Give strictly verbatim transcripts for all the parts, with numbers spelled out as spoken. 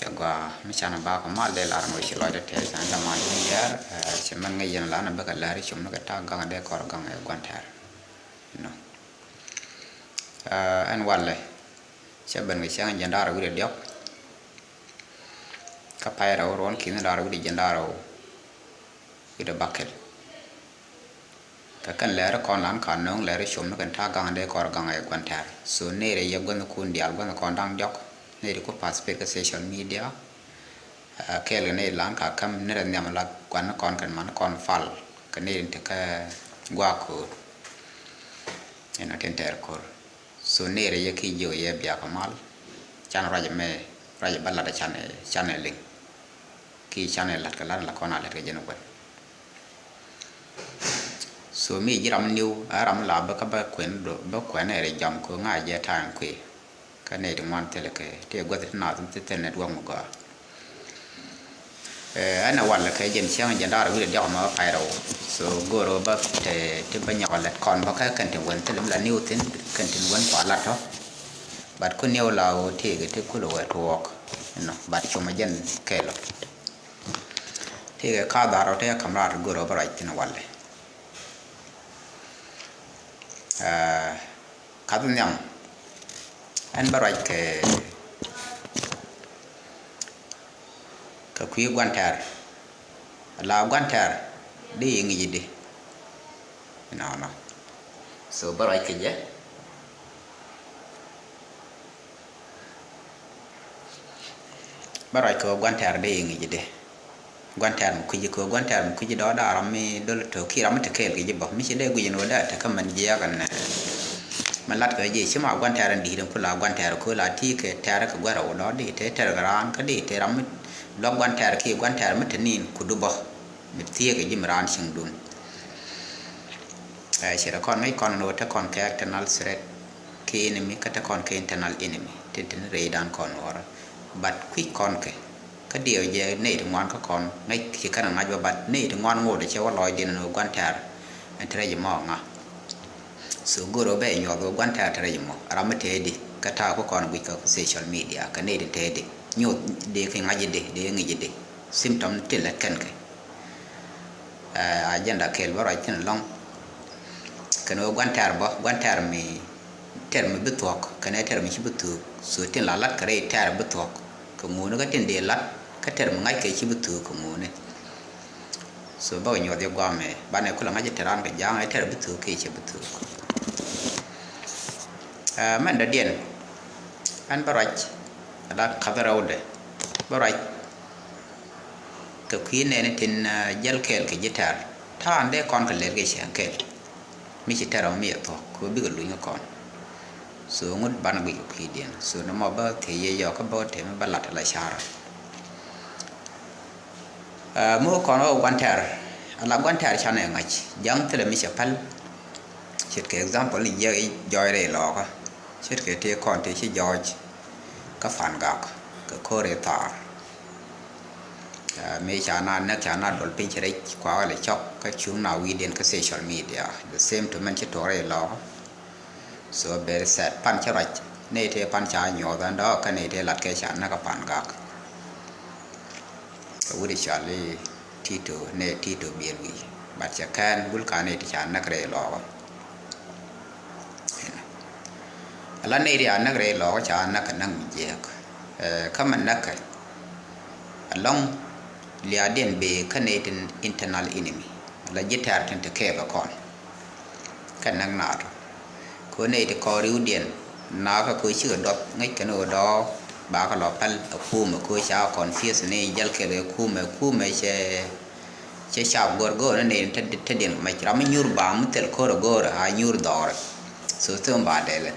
Tɛ gɔaa mi canɛ bakɔ mal dee lar ŋɔc ci lɔcdɛ tɛth canɛ däman wun yɛɛr, eh, ci mɛn ŋäc yɛn la nɛ bikɛ lɛr cum ni kɛ ta̱a̱ gaŋ dee kɔr gaŋ ɛ gua̱n tɛr. Inɔ. Eh, ɛn walɛ cɛ ben kɛ cäŋ jiɛn da̱rɛ wi̱cdɛ diɔ̱k. Kä pay rɛw ruɔ̱n ki̱n da̱rɛ wi̱cdɛ jiɛn da̱rɛ wi̱cdɛ bäkɛl. Kɛ kɛn lɛri kɔn lan ka nöŋ lɛri com ni kɛn ta̱a̱ gaŋ dee kɔr gaŋ ɛ gua̱n tɛr. So nɛy rɛ yɛ gua̱n kun diaal gua̱n kɔn da̱ŋ diɔ̱k. Nɛy ri ku participate kä social media. Ah, kɛɛl kɛ nɛy lan ka käm ni rɛ nhiam la gua̱n kɔn kɛn man kɔn pal kɛ nɛy ri ti kä gua̱a̱ ko̱o̱r. Ɛn a tin tɛr ko̱r. So nɛy rɛ yɛ ki jiök yɛ biak kɛ mal. Can ruac mɛ ruac bä lat can, can liŋ. Ki can ɛ la̱t kɛ la̱t la kɔn a lät kɛ jɛn wɛl. So mi ji̱ ram niw a ram la bä kä bä kuɛn do bä kuɛn ɛ rɛ jam ko ŋa jɛ ta̱a̱ kuɛ. Kä nɛy ti ŋuan thilɛ kɛ ti gua̱th ti naath ti thil network mi gɔaa. Ɛn ɛ wal kɛ jɛn cäŋ jɛn da̱r wi̱cdɛ diɔk mɛ pay rɛw. So go̱o̱r bä te ti bä nyɔk lɛt kɔn bä kä kɛn ti wän thil mi la niw thin kɛn ti wän kua lat tɔ. But ku niw la wä ti kɛ ti kulɛ wä tuɔɔk. Inɔ but cumɛ jɛn kɛl ɔ. Ti kɛ ka dhar ɔ ti kɛ kam raar go̱o̱r bä ruac thin walɛ. Ɛɛ, kath nhiam ɛn bä ruac kɛ kɛ kui̱ gua̱n tɛr. La gua̱n tɛr di iŋi̱ci di. Nɔnɔ. So bä ruac kɛ jɛ. Bä ruac kɛ gua̱n tɛr di iŋi̱ci di. Gua̱n tɛr mi kui̱ci kɛ gua̱n tɛr mi kui̱ci dɔ̱ da̱a̱ ram mi dol tɔ ki ram mi te kɛɛl kɛ ji̱ bä mi ci dee gui̱c ni wä dee te kä mɛn jiɛɛk ɛn nɛ. Mɛn lat kɛ ji̱ ci ma gua̱n tɛr ɛn di̱i̱t ɛn ku la gua̱n tɛr ku la ti kɛ tɛr kɛ gua̱n rɛw dɔ̱ di te tɛr kɛ raan kä di te ram mi luak gua̱n tɛr ki gua̱n tɛr mi te ni̱n ku du bä mi thieek kɛ ji̱ mi raan cieŋ dun. Ɛ ci rɛ kɔn ŋäc kɔn ni wä te kɔn kɛ external threat ki enemy kä te kɔn kɛ internal enemy te te ni rɛy dan kɔn wä rɛ. But kui̱c kɔn kɛ Kä diɛw jɛ nɛy ti ŋuan kä kɔn ŋäc ci kɛn ŋa̱c bä bat nɛy ti ŋuan ŋot cɛ wä lɔcdiɛn ni wä gua̱n tɛ̈r. Ɛn te rɛc mɔ ŋa. So go̱r wä bɛ nyuɔth wä gua̱n tɛ̈r te rɛc mɔ ram mi tëëdi kä ta̱a̱ kä kɔn guic kä social media kä nɛy ti tëëdi nyuɔth dee ki ŋa̱c idi dee ŋic idi. Symptom ti lät kɛn kɛ. Agenda kɛl bä ruac thin lɔŋ. Kɛn wä gua̱n tɛ̈r bä gua̱n tɛ̈r mi tɛr mi bi thuɔ̱k kɛnɛ tɛr mi ci bi thuuk. So tin la lat kɛ rɛy tɛr bi thuɔ̱k kɛ ŋuni kä tin dee lat kä tɛr mi ŋa̱c kɛ ci bi thuuk kɛ ŋuni. So bäkɛ nyuɔth yɛ guamɛ banɛ kulɛ ŋa̱c tɛr an kɛ ja̱a̱ŋ ɛ tɛr bi thuuk kɛ ci bi thuuk. Mɛn dɔ̱diɛn ɛn bä ruac la kath rɛwdɛ bä ruac. Kɛ kui̱ nɛɛni tin jäl kɛɛl kɛ ji̱ tɛr ta̱a̱n dee kɔn kɛ lɛr kɛ cäŋ kɛɛl. Mi ci tɛr ɔ mi cɛ thuɔ̱k kɛ bikɛ luny kä kɔn. So ŋut banɛ guic kɛ kui̱diɛn so nɔmɔ bä thiec yɛ yɔk kä bä tɛmɛ bä lat ala carä. Mi wä kɔn wä gua̱n tɛr ala gua̱n tɛr canɛ ŋa̱c ja̱ŋ thilɛ mi cɛ päl. Ce̱tkɛ example ni jiɛk i̱ jɔɔc rɛy lɔɔkä ce̱tkɛ tëë kɔn tëë ci jɔɔc. Kä pan gak kɛ ko̱r i̱ thaar. Mëë ca na näk ca na dol piny ci rɛc kuakä lɛ cɔk kä cuŋ na wi̱i̱diɛn kä social media the same to mɛn ci tuɔɔk rɛy lɔɔkä. So very sad pan ci ruac nɛy tëë pan ca nyuɔth ɛn dɔɔk kä nɛy tëë lat kɛ ca näk kä pan gak. Kɛ wut i̱ cɔal i̱ Tito nɛ Tito biɛl wi̱i̱. But cɛ kɛn gul ka nɛy ti ca näk rɛy lɔɔkä. Ala nɛy ti ca näk rɛy lɔɔkä ca näk kɛ näk mi jiääk. Kä mɛ näk kɛ alɔŋ liaadiɛn bëë kä nɛy tin internal enemy. Ala ji̱ tɛ̈r tin te kɛɛpɛ kɔn. Kɛ näk naatɔ. Kɛ ɣöö nɛy ti kɔɔr riwdiɛn naakä kɛ ɣöö cikɛ duɔth ŋäc kɛn ɣöö dɔɔ bakɛ lɔ päl ɛ kumɛ kɛ ɣöö ca confuse ni jäl kɛɛl kɛ kumɛ kumɛ cɛ cɛ cap go̱r go̱r ni nɛy te diɛn mɛc ram mi nyuur baam mi thil ko̱r ɛ go̱r a nyuur dhɔɔrɛ. So thom ba dɛlɛ.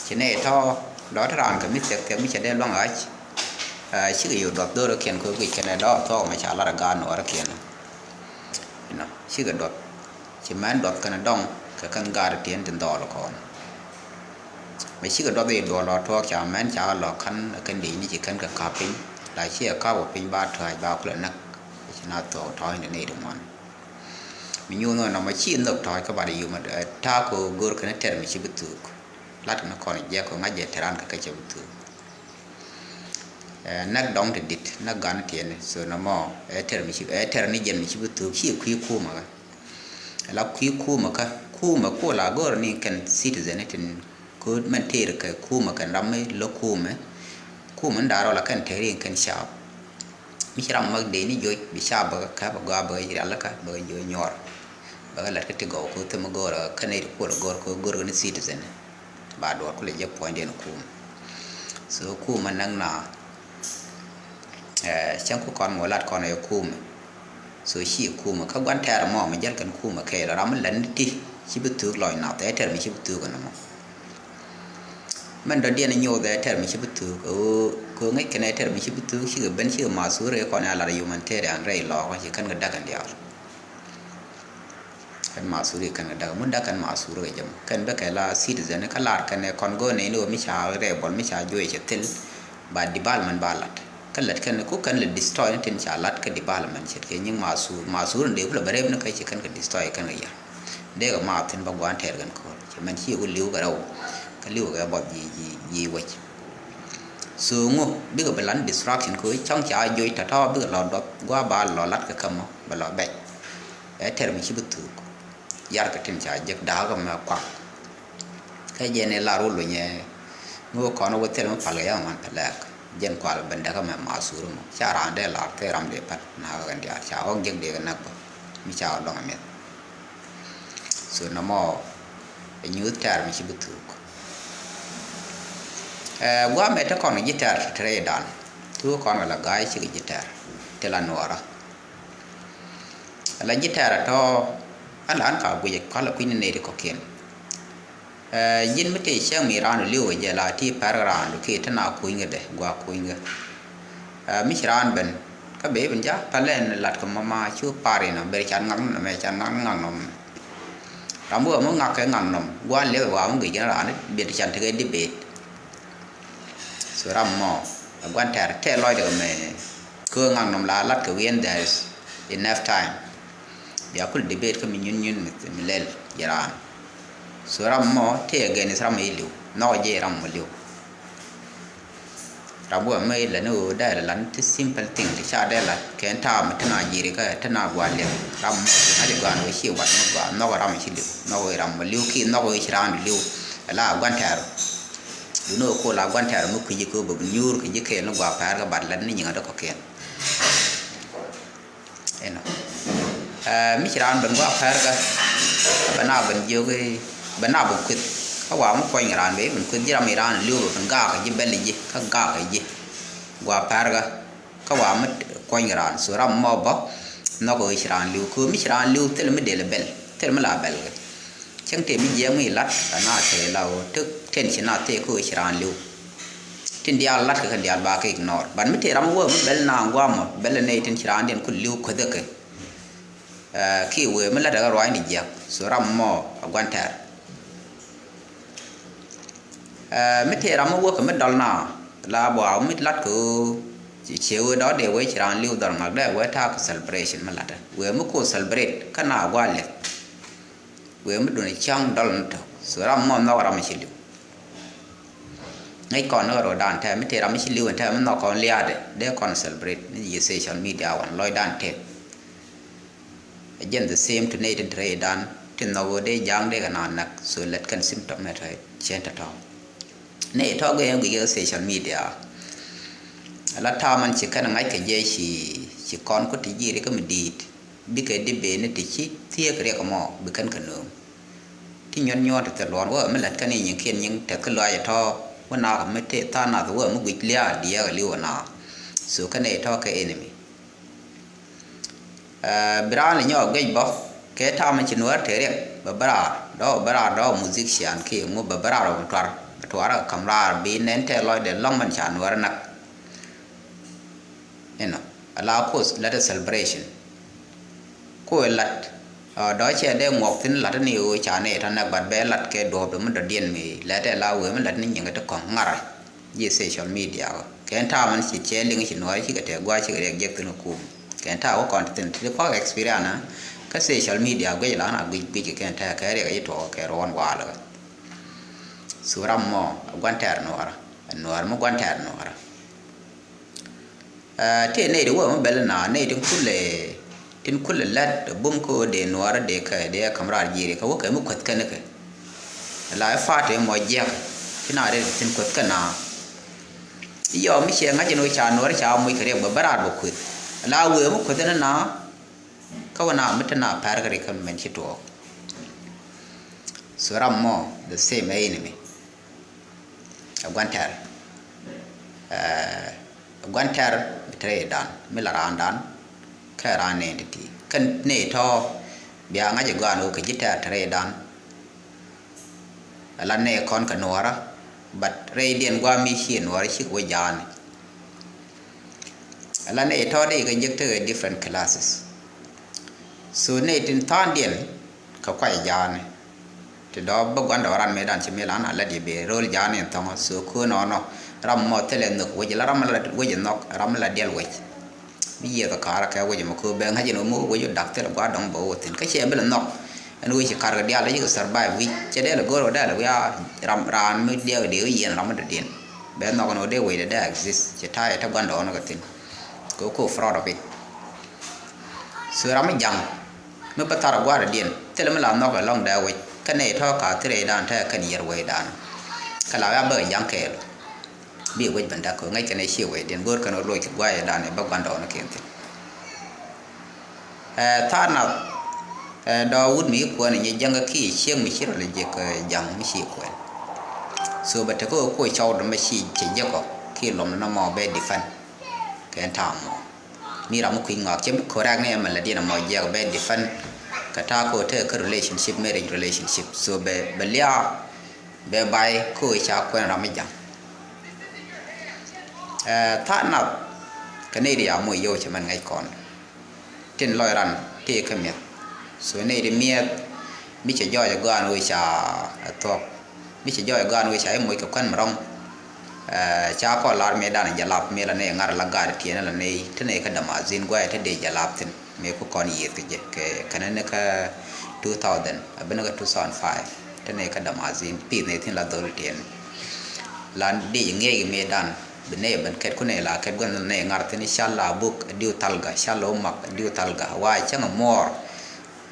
Ci nɛy tɔ̱ lɔ te raan kɛ mi thiɛk thiɛk mi cɛ dee luaŋ ɣac. Cikɛ yo̱o̱ duɔth do̱rɛ kiɛn kɛ ɣöö guic kɛn ɛ dɔɔr thuɔk mɛ ca lar ɛ gaat nuɔɔrɛ kiɛn. Inɔ cikɛ duɔth. Ci mɛn duɔth kɛn dɔŋ kɛ kɛn gaat tiɛn tin dhɔɔl kɔn. Mɛ cikɛ duɔth i̱ duɔl lɔ tuɔɔk ca mɛn ca lɔ kän kɛn dic ni ci kɛn kɛ ka̱p piny la ci ɛ ka̱p wä piny ba tɔ̱a̱c ba kulɛ näk. Ci na thuɔɔk tɔ̱a̱c ni nɛy ti ŋuan. Mi nyuuth nɔ nɔmɔ ci nhök tɔ̱a̱c kä bat yum ta̱a̱ kɛ go̱r kɛn tɛr mi ci bi thuuk. Lat kɛn kɔn jiɛk kɛ ŋa̱c jɛ tɛran kɛ kɛ cɛ bi thuuk. Ɛ, näk dɔ̱ŋ ti dit, näk gan tiɛni. So nɔmɔ ɛ tɛr mi ci, ɛ tɛr ni jɛn mi ci bi thuk, ci kui̱ kumä kä. La kui̱ kumä kä, kumä ku la go̱r ni kɛn citizen tin ku mɛn tëër kɛ kumä kɛn ram mi lɔ kumä. Kumä ni da̱r rɔ la kɛn tëër in kɛn cap. Mi ci ram mak dee ni joc bi cap bä kä bä gɔaa bä rial kä bä joc nyuɔr. Bä lat kä ti gɔw ku thim go̱r kä nɛy ti kuɔl go̱r ku go̱r ni citizen. Ba duɔt kulɛ jɛ puɔ̱nydiɛn kum. So kum a näk na, eh, cäŋ ku kɔn mɔ lat kɔn ɛ kum. So ci kum kä gua̱n tɛɛr mɔ mi jäl kɛn kum kɛɛl ram mi lät ni ti ci bi thuk lɔc nath, ɛ tɛr mi ci bi thuk ni mɔ. Mɛn dɔ̱diɛn nyoth ɛ tɛr mi ci bi thuk, kɛ ɣöö ŋäc kɛn ɛ tɛr mi ci bi thuk cikɛ ben cikɛ mathur ɛ kɔn ɛ lar humanitarian rɛy lɔɔk ci kɛn kɛ dak kɛn diaal. Kɛn mathur kɛn kɛ dak, mun dak kɛn mathur kɛ jɛ mɔ. Kɛn bä kɛ la citizen kä lar kɛn ɛ kɔn go̱o̱r nɛy ni ɣöö mi ca rebel mi ca juɔc cɛ thil. Ba development ba lat. Kä lät kɛn ku kɛn lɛ destroy ni tin ca lat kä development ce̱tkɛ nyiŋ mathur, mathur ni dee kulɛ bɛ rep ni kä ci kɛn kɛ destroy kɛn kɛ yär. Dee kɛ math thin bä gua̱n tɛɛr kɛn ko̱r. Cɛ mɛn ci ku li̱w kɛ rɛw. Kä li̱w kɛ buɔth ji̱, ji̱, ji̱ wec. So ŋu bikɛ bi lan destruction kɛ cäŋ ca joc tɔ̱tɔ̱ bikɛ lɔ duɔth gua̱ ba lɔ lat kɛ kämɔ bɛ lɔ bɛc. Ɛ tɛr mi ci bi thuk. Yarkɛ tin ca jek da̱a̱k ɛmɛ kuak. Kä jɛn ɛ lar wä lunyɛ mi wä kɔn wä thil mi pal kɛ yɛ man pɛ lɛk. Jɛn kual ben däk ɛmɛ mathur mɔ ca raan dee lar thil ram dee pal na kɛ kɛn diaal ca ɣɔk jek dee kɛ näk bä. Mi ca wä lɔŋ ɛ mi̱eth. So nɔmɔ ɛ nyuuth tɛɛr mi ci bi thuk. Ɛ guamɛ te kɔn ji̱ tɛɛr te rɛydan. Thuk kɔn kɛ la ga̱a̱c cikɛ ji̱ tɛɛr te la nuɔɔrä. Ala ji̱ tɛɛr atɔ ala an ka guic kɔl a kui̱ni nɛy ti kɔ̱kiɛn. Ɛ ji̱n mi tëë cäŋ mi raan li̱w jɛ la ti pɛr raan kiɛ te na kui̱ny kɛ dɛ gua kui̱ny kɛ. Ɛ mi ci raan ben kä ben ben ja pɛlɛn lat kɛ mama cu par inɔ ber can ŋak nɔ mɛ can ŋak ŋak nɔ mɛ. Ram wä mi ŋak kɛ ŋak nɔ gua lek wa mi guic raan ben can tekɛ debate. So ram mɔ a guan tɛr tɛ lɔcdɛ kɛ mɛ. Kɛ ŋaŋ nɔm la lat kɛ wi̱i̱n there is enough time. Bia kul debate kä mi nyun nyun mi, mi lɛl ji̱ raan. So ram mɔ tɛ against ram mi liw. Nhɔk jɛ ram mɔ liw. Ram wä mi lɛ ni wä dee lɛ lan ti simple thing ti ca dee lat kɛ ta̱a̱ mi ti na ji̱ ri kä ti na gua̱a̱ liw. Ram mɔ ti na jɛ gua̱a̱ ni wä ci wat mi gua̱a̱ nhɔk ram mi ci liw. Nhɔk wä ram mɔ liw ki nhɔk wä ci raan liw. La guan tɛr. Duŋni ɣöö kol a gua̱n tɛ̈r mi kui̱ci kɛ ɣöö bɛ bi nyuur kɛ ji̱ kɛɛl ni gua̱a̱ päär kɛ bat lät ni nyiŋä ti kɔ̱kiɛn. Inɔ. Ɛ, mi ci raan ben gua̱a̱ päär kä bɛ na ben jiök i̱ bɛ na ben kueth. Kä wa mi kuɔ̱ny raan bɛ ben kueth ji̱ ram i̱ raan li̱w bɛ ben gaak kɛ ji̱ bɛl ji̱ kä gaak kɛ ji̱ gua̱a̱ päär kä. Kä wa mi kuɔ̱ny raan so ram mɔ bä nhɔk ɣöö ci raan li̱w kɛ ɣöö mi ci raan li̱w thil mi del bɛl thil mi la bɛl kɛ. Cäŋ tëë mi jiɛɛm i̱ la̱t ana tëë la ɣöö tek tɛn ci na thëë kä ɣöö ci raan li̱w. Tin diaal la̱t kɛ kɛn diaal ba kɛ ignore. But mi tëë ram wä mi bɛl na guamɔ bɛl nɛy tin ci raan diɛn ku li̱w kuäthä kɛ. Ɛ, kiɛ wëë mi la̱t ɛ kɛ ruaacni jiäk. So ram mɔ a gua̱n tɛr. Ɛ, mi tëë ram mi wä kɛ mi dɔl na la bua mi la̱t kɛ ɣöö ci, ci ɣöö dɔ̱k dee wee ci raan li̱w dhɔr ŋak dee wee ta̱a̱ kɛ celebration mi la̱t ɛ. Wëë mi ku celebrate kä na gua̱ liɛth. Wëë mi duni cäŋ dɔl ni tɔ̱. So ram mɔ nhɔk ram mi ci li̱w. Ŋäc kɔn ni ɣä ro̱o̱dan tɛm mi tëë ram mi ci li̱w in tɛm mi nhɔk kɔn lia̱a̱dɛ dee kɔn celebrate ni yi social media wan lɔcdan tëë. Ɛ jɛn the same to nɛy tin te rɛydan tin nhɔk ɣöö dee ja̱a̱ŋ dee kɛ naath näk so lät kɛn symptom ɛ tɔ̱ cien tɔ̱tɔ̱. Nɛy tɔ̱ gɛ ɛn guic kɛ social media. Ala ta̱a̱ man ci kɛn ŋa̱c kɛ jɛ ci, ci kɔn ku ti ji̱ ri kä mi di̱i̱t. Bikɛ di ben ni ti ci thieek riɛk mɔ bi kɛn kɛ nööŋ. Ti nyuɔ̱n nyuɔ̱ɔ̱n ti thil luɔ̱ɔ̱n wä mi lät kɛn i̱ nyiŋkiɛn nyiŋ tɛth kä lɔaac ɛ tɔ̱ wä naak mi tëë tha̱a̱ŋ nath wä mi guic lia̱a̱ diɛɛk ɛ li̱w ɛ naak. So kɛn ɛ tɔ̱ kɛ enemy. Ɛ, bi raan inyɔ guic bä kɛ ta̱a̱ mi ci nuäär te riɛk bɛ bä raar dɔ̱ bɛ bä raar dɔ̱ musician kiɛ ŋu bɛ bä raar bɛ tuar bɛ tuar ɛ ka̱m raar bi nɛn tɛɛ lɔcdɛ lɔ̱ŋ mɛn ca nuäär näk. Inɔ ala koth lät ɛ celebration. Ko ɛ lat, ɛ, dɔ̱ cɛ dee ŋuɔk thi̱n lat ni ɣöö ca nɛy tɔ̱ näk bat bɛ lat kɛ duɔ̱ɔ̱pdɛ mi dɔ̱diɛn mi lɛt ɛ la wëë mi lat ni nyiŋ kɛ ti kɔ̱ŋ ŋa̱rä. Ji̱ social media ɣä kɛn ta̱a̱ mɛn ci cɛ liŋ ci nuɔ̱ɔ̱r cikɛ tɛk gua̱a̱ cikɛ riɛk jiɛk thi̱n kum. Kɛn ta̱a̱ wä kɔn ti thi̱n ti kɔk experience kä social media guic la na guic guic kɛ kɛn tɛk kɛ riɛk ci tuɔɔk kɛ ruɔ̱n waal ɣä. Thuk ram mɔ a gua̱n tɛɛr nuɔɔrä, a nuɔɔr mi gua̱n tɛɛr nuɔɔrä. Tëë nɛy ti wä mi bɛl na nɛy tin kulɛ, tin kulɛ lät bum kä dee nuɔɔrä dee kɛ dee kam raar jiiri kɛ wä kɛ mi kueth kɛn kɛ. La i̱ fa̱a̱t mɔ jiɛk ti na dee tin kueth kɛ na. I̱ yɔ mi ciɛ ŋa̱c in wä ca nuɔɔrä ca moc kɛ riɛk bä bä raar bä kueth. La wëë mi kueth ni na. Kä wä na mi te na pɛr kɛ ri kä mɛn ci tuɔɔk. So ram mɔ the same enemy. A guan tɛr. Ɛ guan tɛr mi te rɛy dan mi la raan dan. Kɛ raan nɛy ti ti kɛ nɛy tɔ bia ŋa̱c ɛ gɔaan wä kɛ ji̱ tɛr te rɛy dan. Ala nɛy kɔn kɛ nuɔɔrä but rɛydiɛn gua̱a̱ mi ci nuɔɔrä cik wä ja̱a̱ni. Ala nɛy tɔ̱ dee kɛ jek tekɛ different classes. So nɛy tin tha̱a̱ŋdiɛn kɛ kuay ja̱a̱ni. Ti dɔ̱ bä gua̱ndɛ ran mëë dan ci mëë lan a lät yɛ bee ro̱l ja̱a̱ni in thɔ̱ŋɔ so köö nɔnɔ. Ram mɔ thilɛ nhök wec la ram la wec nhɔk ram la diɛl wec. Mi yiëth ka̱rä kɛ wec mɔ köö bɛ ŋa̱c in wä mi wec wä dak thilɛ gua̱a̱r dɔ̱ŋ bä wä thin kä ciɛ bi lɛ nhɔk. Ɛn wec ci ka̱rkɛ diaal dee ci kɛ survive wi̱c cɛ dee lɛ go̱r wä dee lɛ wiaa. Ram raan mi diɛk dee wä yiɛn ram mi dɔ̱diɛn. Bɛ nhɔk ɛn wä dee wec dee dee exist ci ta̱a̱ yɛ te gua̱ndɛ ɣɔn kɛ thin. Kɛ wä köö fraud of it. So ram mi ja̱ŋ mi bä thar gua̱a̱r dɔ̱diɛn thilɛ mi la nhɔk ɛlɔ̱ŋ dee wec kɛn nɛy tɔ̱ ka̱ thirɛ dan te kɛn yiɛr wec dan. Kɛ la wiaa bä kɛ ja̱ŋ kɛɛl. Bi wec bän dak kɛ ŋäc kɛn ɛ ciɛ wecdiɛn go̱o̱r kɛn rɔ loc kɛ guayɛ dan ɛ bä gua̱ndɔɔŋnikiɛn thi̱n. Ɛ tha̱a̱r nath ɛ dɔɔk wut mi ci kuɛn ɛ nyi jäŋä kiɛ ciek mi ci rɔ lɛ jek ɛ ja̱ŋ mi ci kuɛn. So bɛ tekɛ ɣöö kuɔ cɔwdɛ mɛ ci cɛ jek ɔ kiɛ lɔmdɛ nɔmɔ bɛ defend. Kɛn ta̱a̱ mɔ mi ram mi kui̱ ŋɔak cɛ bi correct ni ɛmɛ lɛ diɛn ɛmɔ jiɛk bɛ defend. Kɛ ta̱a̱ kɛ ɣöö tekɛ kä relationship, marriage relationship, so bɛ bɛ lia̱a̱. Bɛ bay kä ɣöö ca kuɛn ram mi ja̱ŋ. Ɛ tha̱a̱ nath kɛ nɛy ti ya moc yio̱w cɛ mɛn ŋäc kɔn. Tin lɔc ran tëë kä mi̱eth. So nɛy ti mi̱eth mi cɛ jɔɔc ɛ gɔaan ɣöö ca ɛ thuɔ̱k. Mi cɛ jɔɔc ɛ gɔaan ɣöö ca i̱ moc kɛ kuɛn mi rɔ̱ŋ. Ɛ ca kɔn lar mëëdan ɛ jalap mëë la nɛy ŋa̱r la gaat tiɛɛn la nɛy te nɛy kä dämaathin gua̱a̱c te dee jalap thi̱n. Mëë ku kɔn yiëth kɛ jɛ kɛ kɛnɛ ni kä two thousand a bi ni kä two thousand five. Te nɛy kä dämaathin pi̱i̱th nɛy thi̱n la dhol tiɛɛn. La dee jɛ ŋiɛc kɛ mëëdan bi nɛy ben kɛt ku nɛy la kɛt gua̱n nɛy ŋa̱r thi̱n cal la buk a diw thalga cal la umak a diw thalga wa cäŋ a muɔɔr.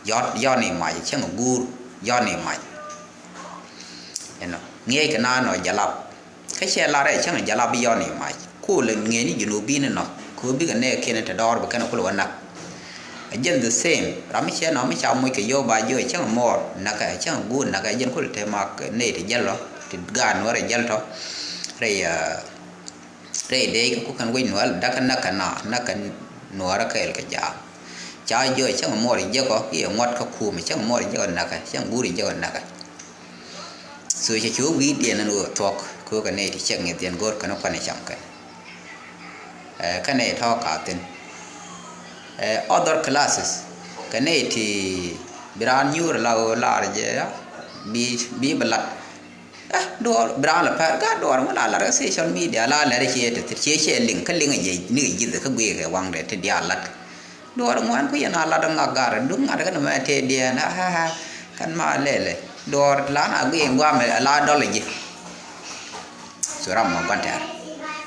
Yɔt yɔn i̱ mac cäŋ a guur yɔn i̱ mac. Ɛnɔ ŋiɛc kɛ naan ɔ jalap. Kä cɛ lar ɛ cäŋ jalap bi yɔn i̱ mac. Kulɛ ŋiɛc ni junubin inɔ kɛ ɣöö bikɛ nɛɛkiɛn in te dɔɔr bi kɛn kulɛ wä nak. A jɛn the same ram mi cɛ nɔ mi ca moc kɛ yio̱w ba jiɔ cäŋ muɔɔr nakɛ cäŋ guut nakɛ jɛn kulɛ te mak nɛy te jäl lɔ ti gaat nuɔr ɛ jäl tɔ. Rɛy rɛy dee kɛ ku kɛn wec nuɔr dakɛ nakɛ na nakɛ nuɔr kɛɛl kɛ jaak. Ca jiɔ cäŋ muɔɔr jiɛkɔ iɛ ŋuɔ̱t kä kuum cäŋ muɔɔr jiɛkɔ nakɛ cäŋ guut jiɛkɔ nakɛ. So cɛ cu wi̱i̱diɛn ni ɣöö thuɔ̱k köökɛ nɛy ti cɛk ŋi̱thiɛn go̱o̱r kɛn kuanɛ cam kɛn. Ɛ kä nɛy tɔ̱ ka̱thi̱n. Ɛ other classes kɛ nɛy ti bi raan nyuur la ɣöö lar jɛ bi bi bi lat. Ɛ duɔɔr bi raan la pɛr gat duɔɔr ŋun la lar kä social media la lɛr ciɛ ti thir ciɛ ciɛ liŋ kä liŋ jɛ ni ji̱th kä guiɛ kɛ waŋdɛ ti diaal lat. Duɔɔr ŋuan ku yɛn a lat ŋak gar duk ŋa̱t kä nɛmɛ tëë diɛɛn a a a kɛn ma lɛlɛ. Duɔɔr la na guiɛ guamɛ a la dɔl ji̱. So ram mɔ guan tɛr.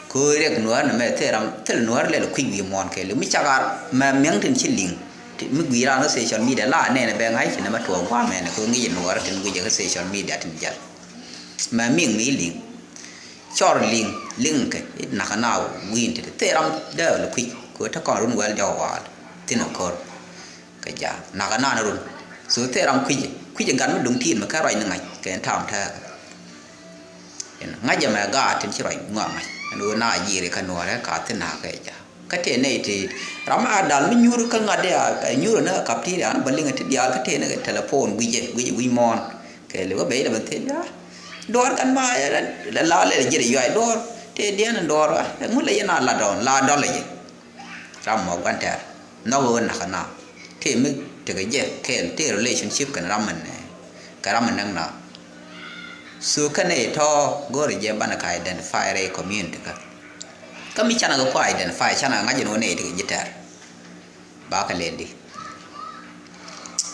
Ko̱ riɛk nuɔɔr nɛmɛ thil ram thil nuɔɔr lɛl kui̱ wi̱i̱ muɔ̱ɔ̱n kɛɛliw mi cakar mɛ mi̱eŋ tin ci li̱ŋ. Mi gui̱i̱ ran kä social media la nɛnɛ bɛ ŋa̱c ci nɛmɛ tuɔɔk guamɛ nɛ ko̱ ŋi̱c nuɔɔr tin gui̱cɛ kä social media tin jal. Mɛ mi̱eŋ mi li̱ŋ. Cɔr liŋ liŋ kɛ i̱ nakä na wi̱i̱n ti thil ram dee lɛ kui̱c kɛ ɣöö te kɔn run wɛl jɔk waal thi̱n ɛ ko̱r. Kɛ jaak nakä na ni run. So thil ram kui̱c kui̱c ɛ gat mi duŋ ti̱i̱t mi kɛ ruac ni ŋa̱c kɛ ɛn ta̱a̱m tɛɛkä. Ɛn ŋa̱c ɛmɛ gaat tin ci ruac ŋɔak ŋa̱c ɛn ɣöö na ji̱i̱ri kɛ nuɔ̱ɔ̱rɛ ka thi̱n nakä kɛ jaak. Kä tëë nɛy ti ram a dal mi nyuur kä ŋa̱t a nyuur ni a kap ti rian bä liŋ ti diaal kä tëë ni kɛ telephone guic jɛ guic guic muɔ̱ɔ̱n. Kɛ li wä bɛ ilɛ bä thil ya duɔɔr kan ma la lɛ jiɛt yuay duɔɔr tëë diɛn duɔɔr ŋu lɛ yɛn a la dɔn la dɔl lɛ jɛ. Ram mɔ guan tɛr nhɔk ɣöö nakä na tëë mi tekɛ jɛ kɛɛl tëë relationship kɛn ram mɛn kɛ ram mɛn näk na. So kɛn ɛ tɔ̱ go̱o̱rɛ jɛ banɛ ka identify rɛy community kä. Kä mi canɛ kɛ kua identify canɛ kɛ ŋa̱c ɛn ɣöö nɛy ti kɛ ji̱ tɛr. Bakɛ lɛl di.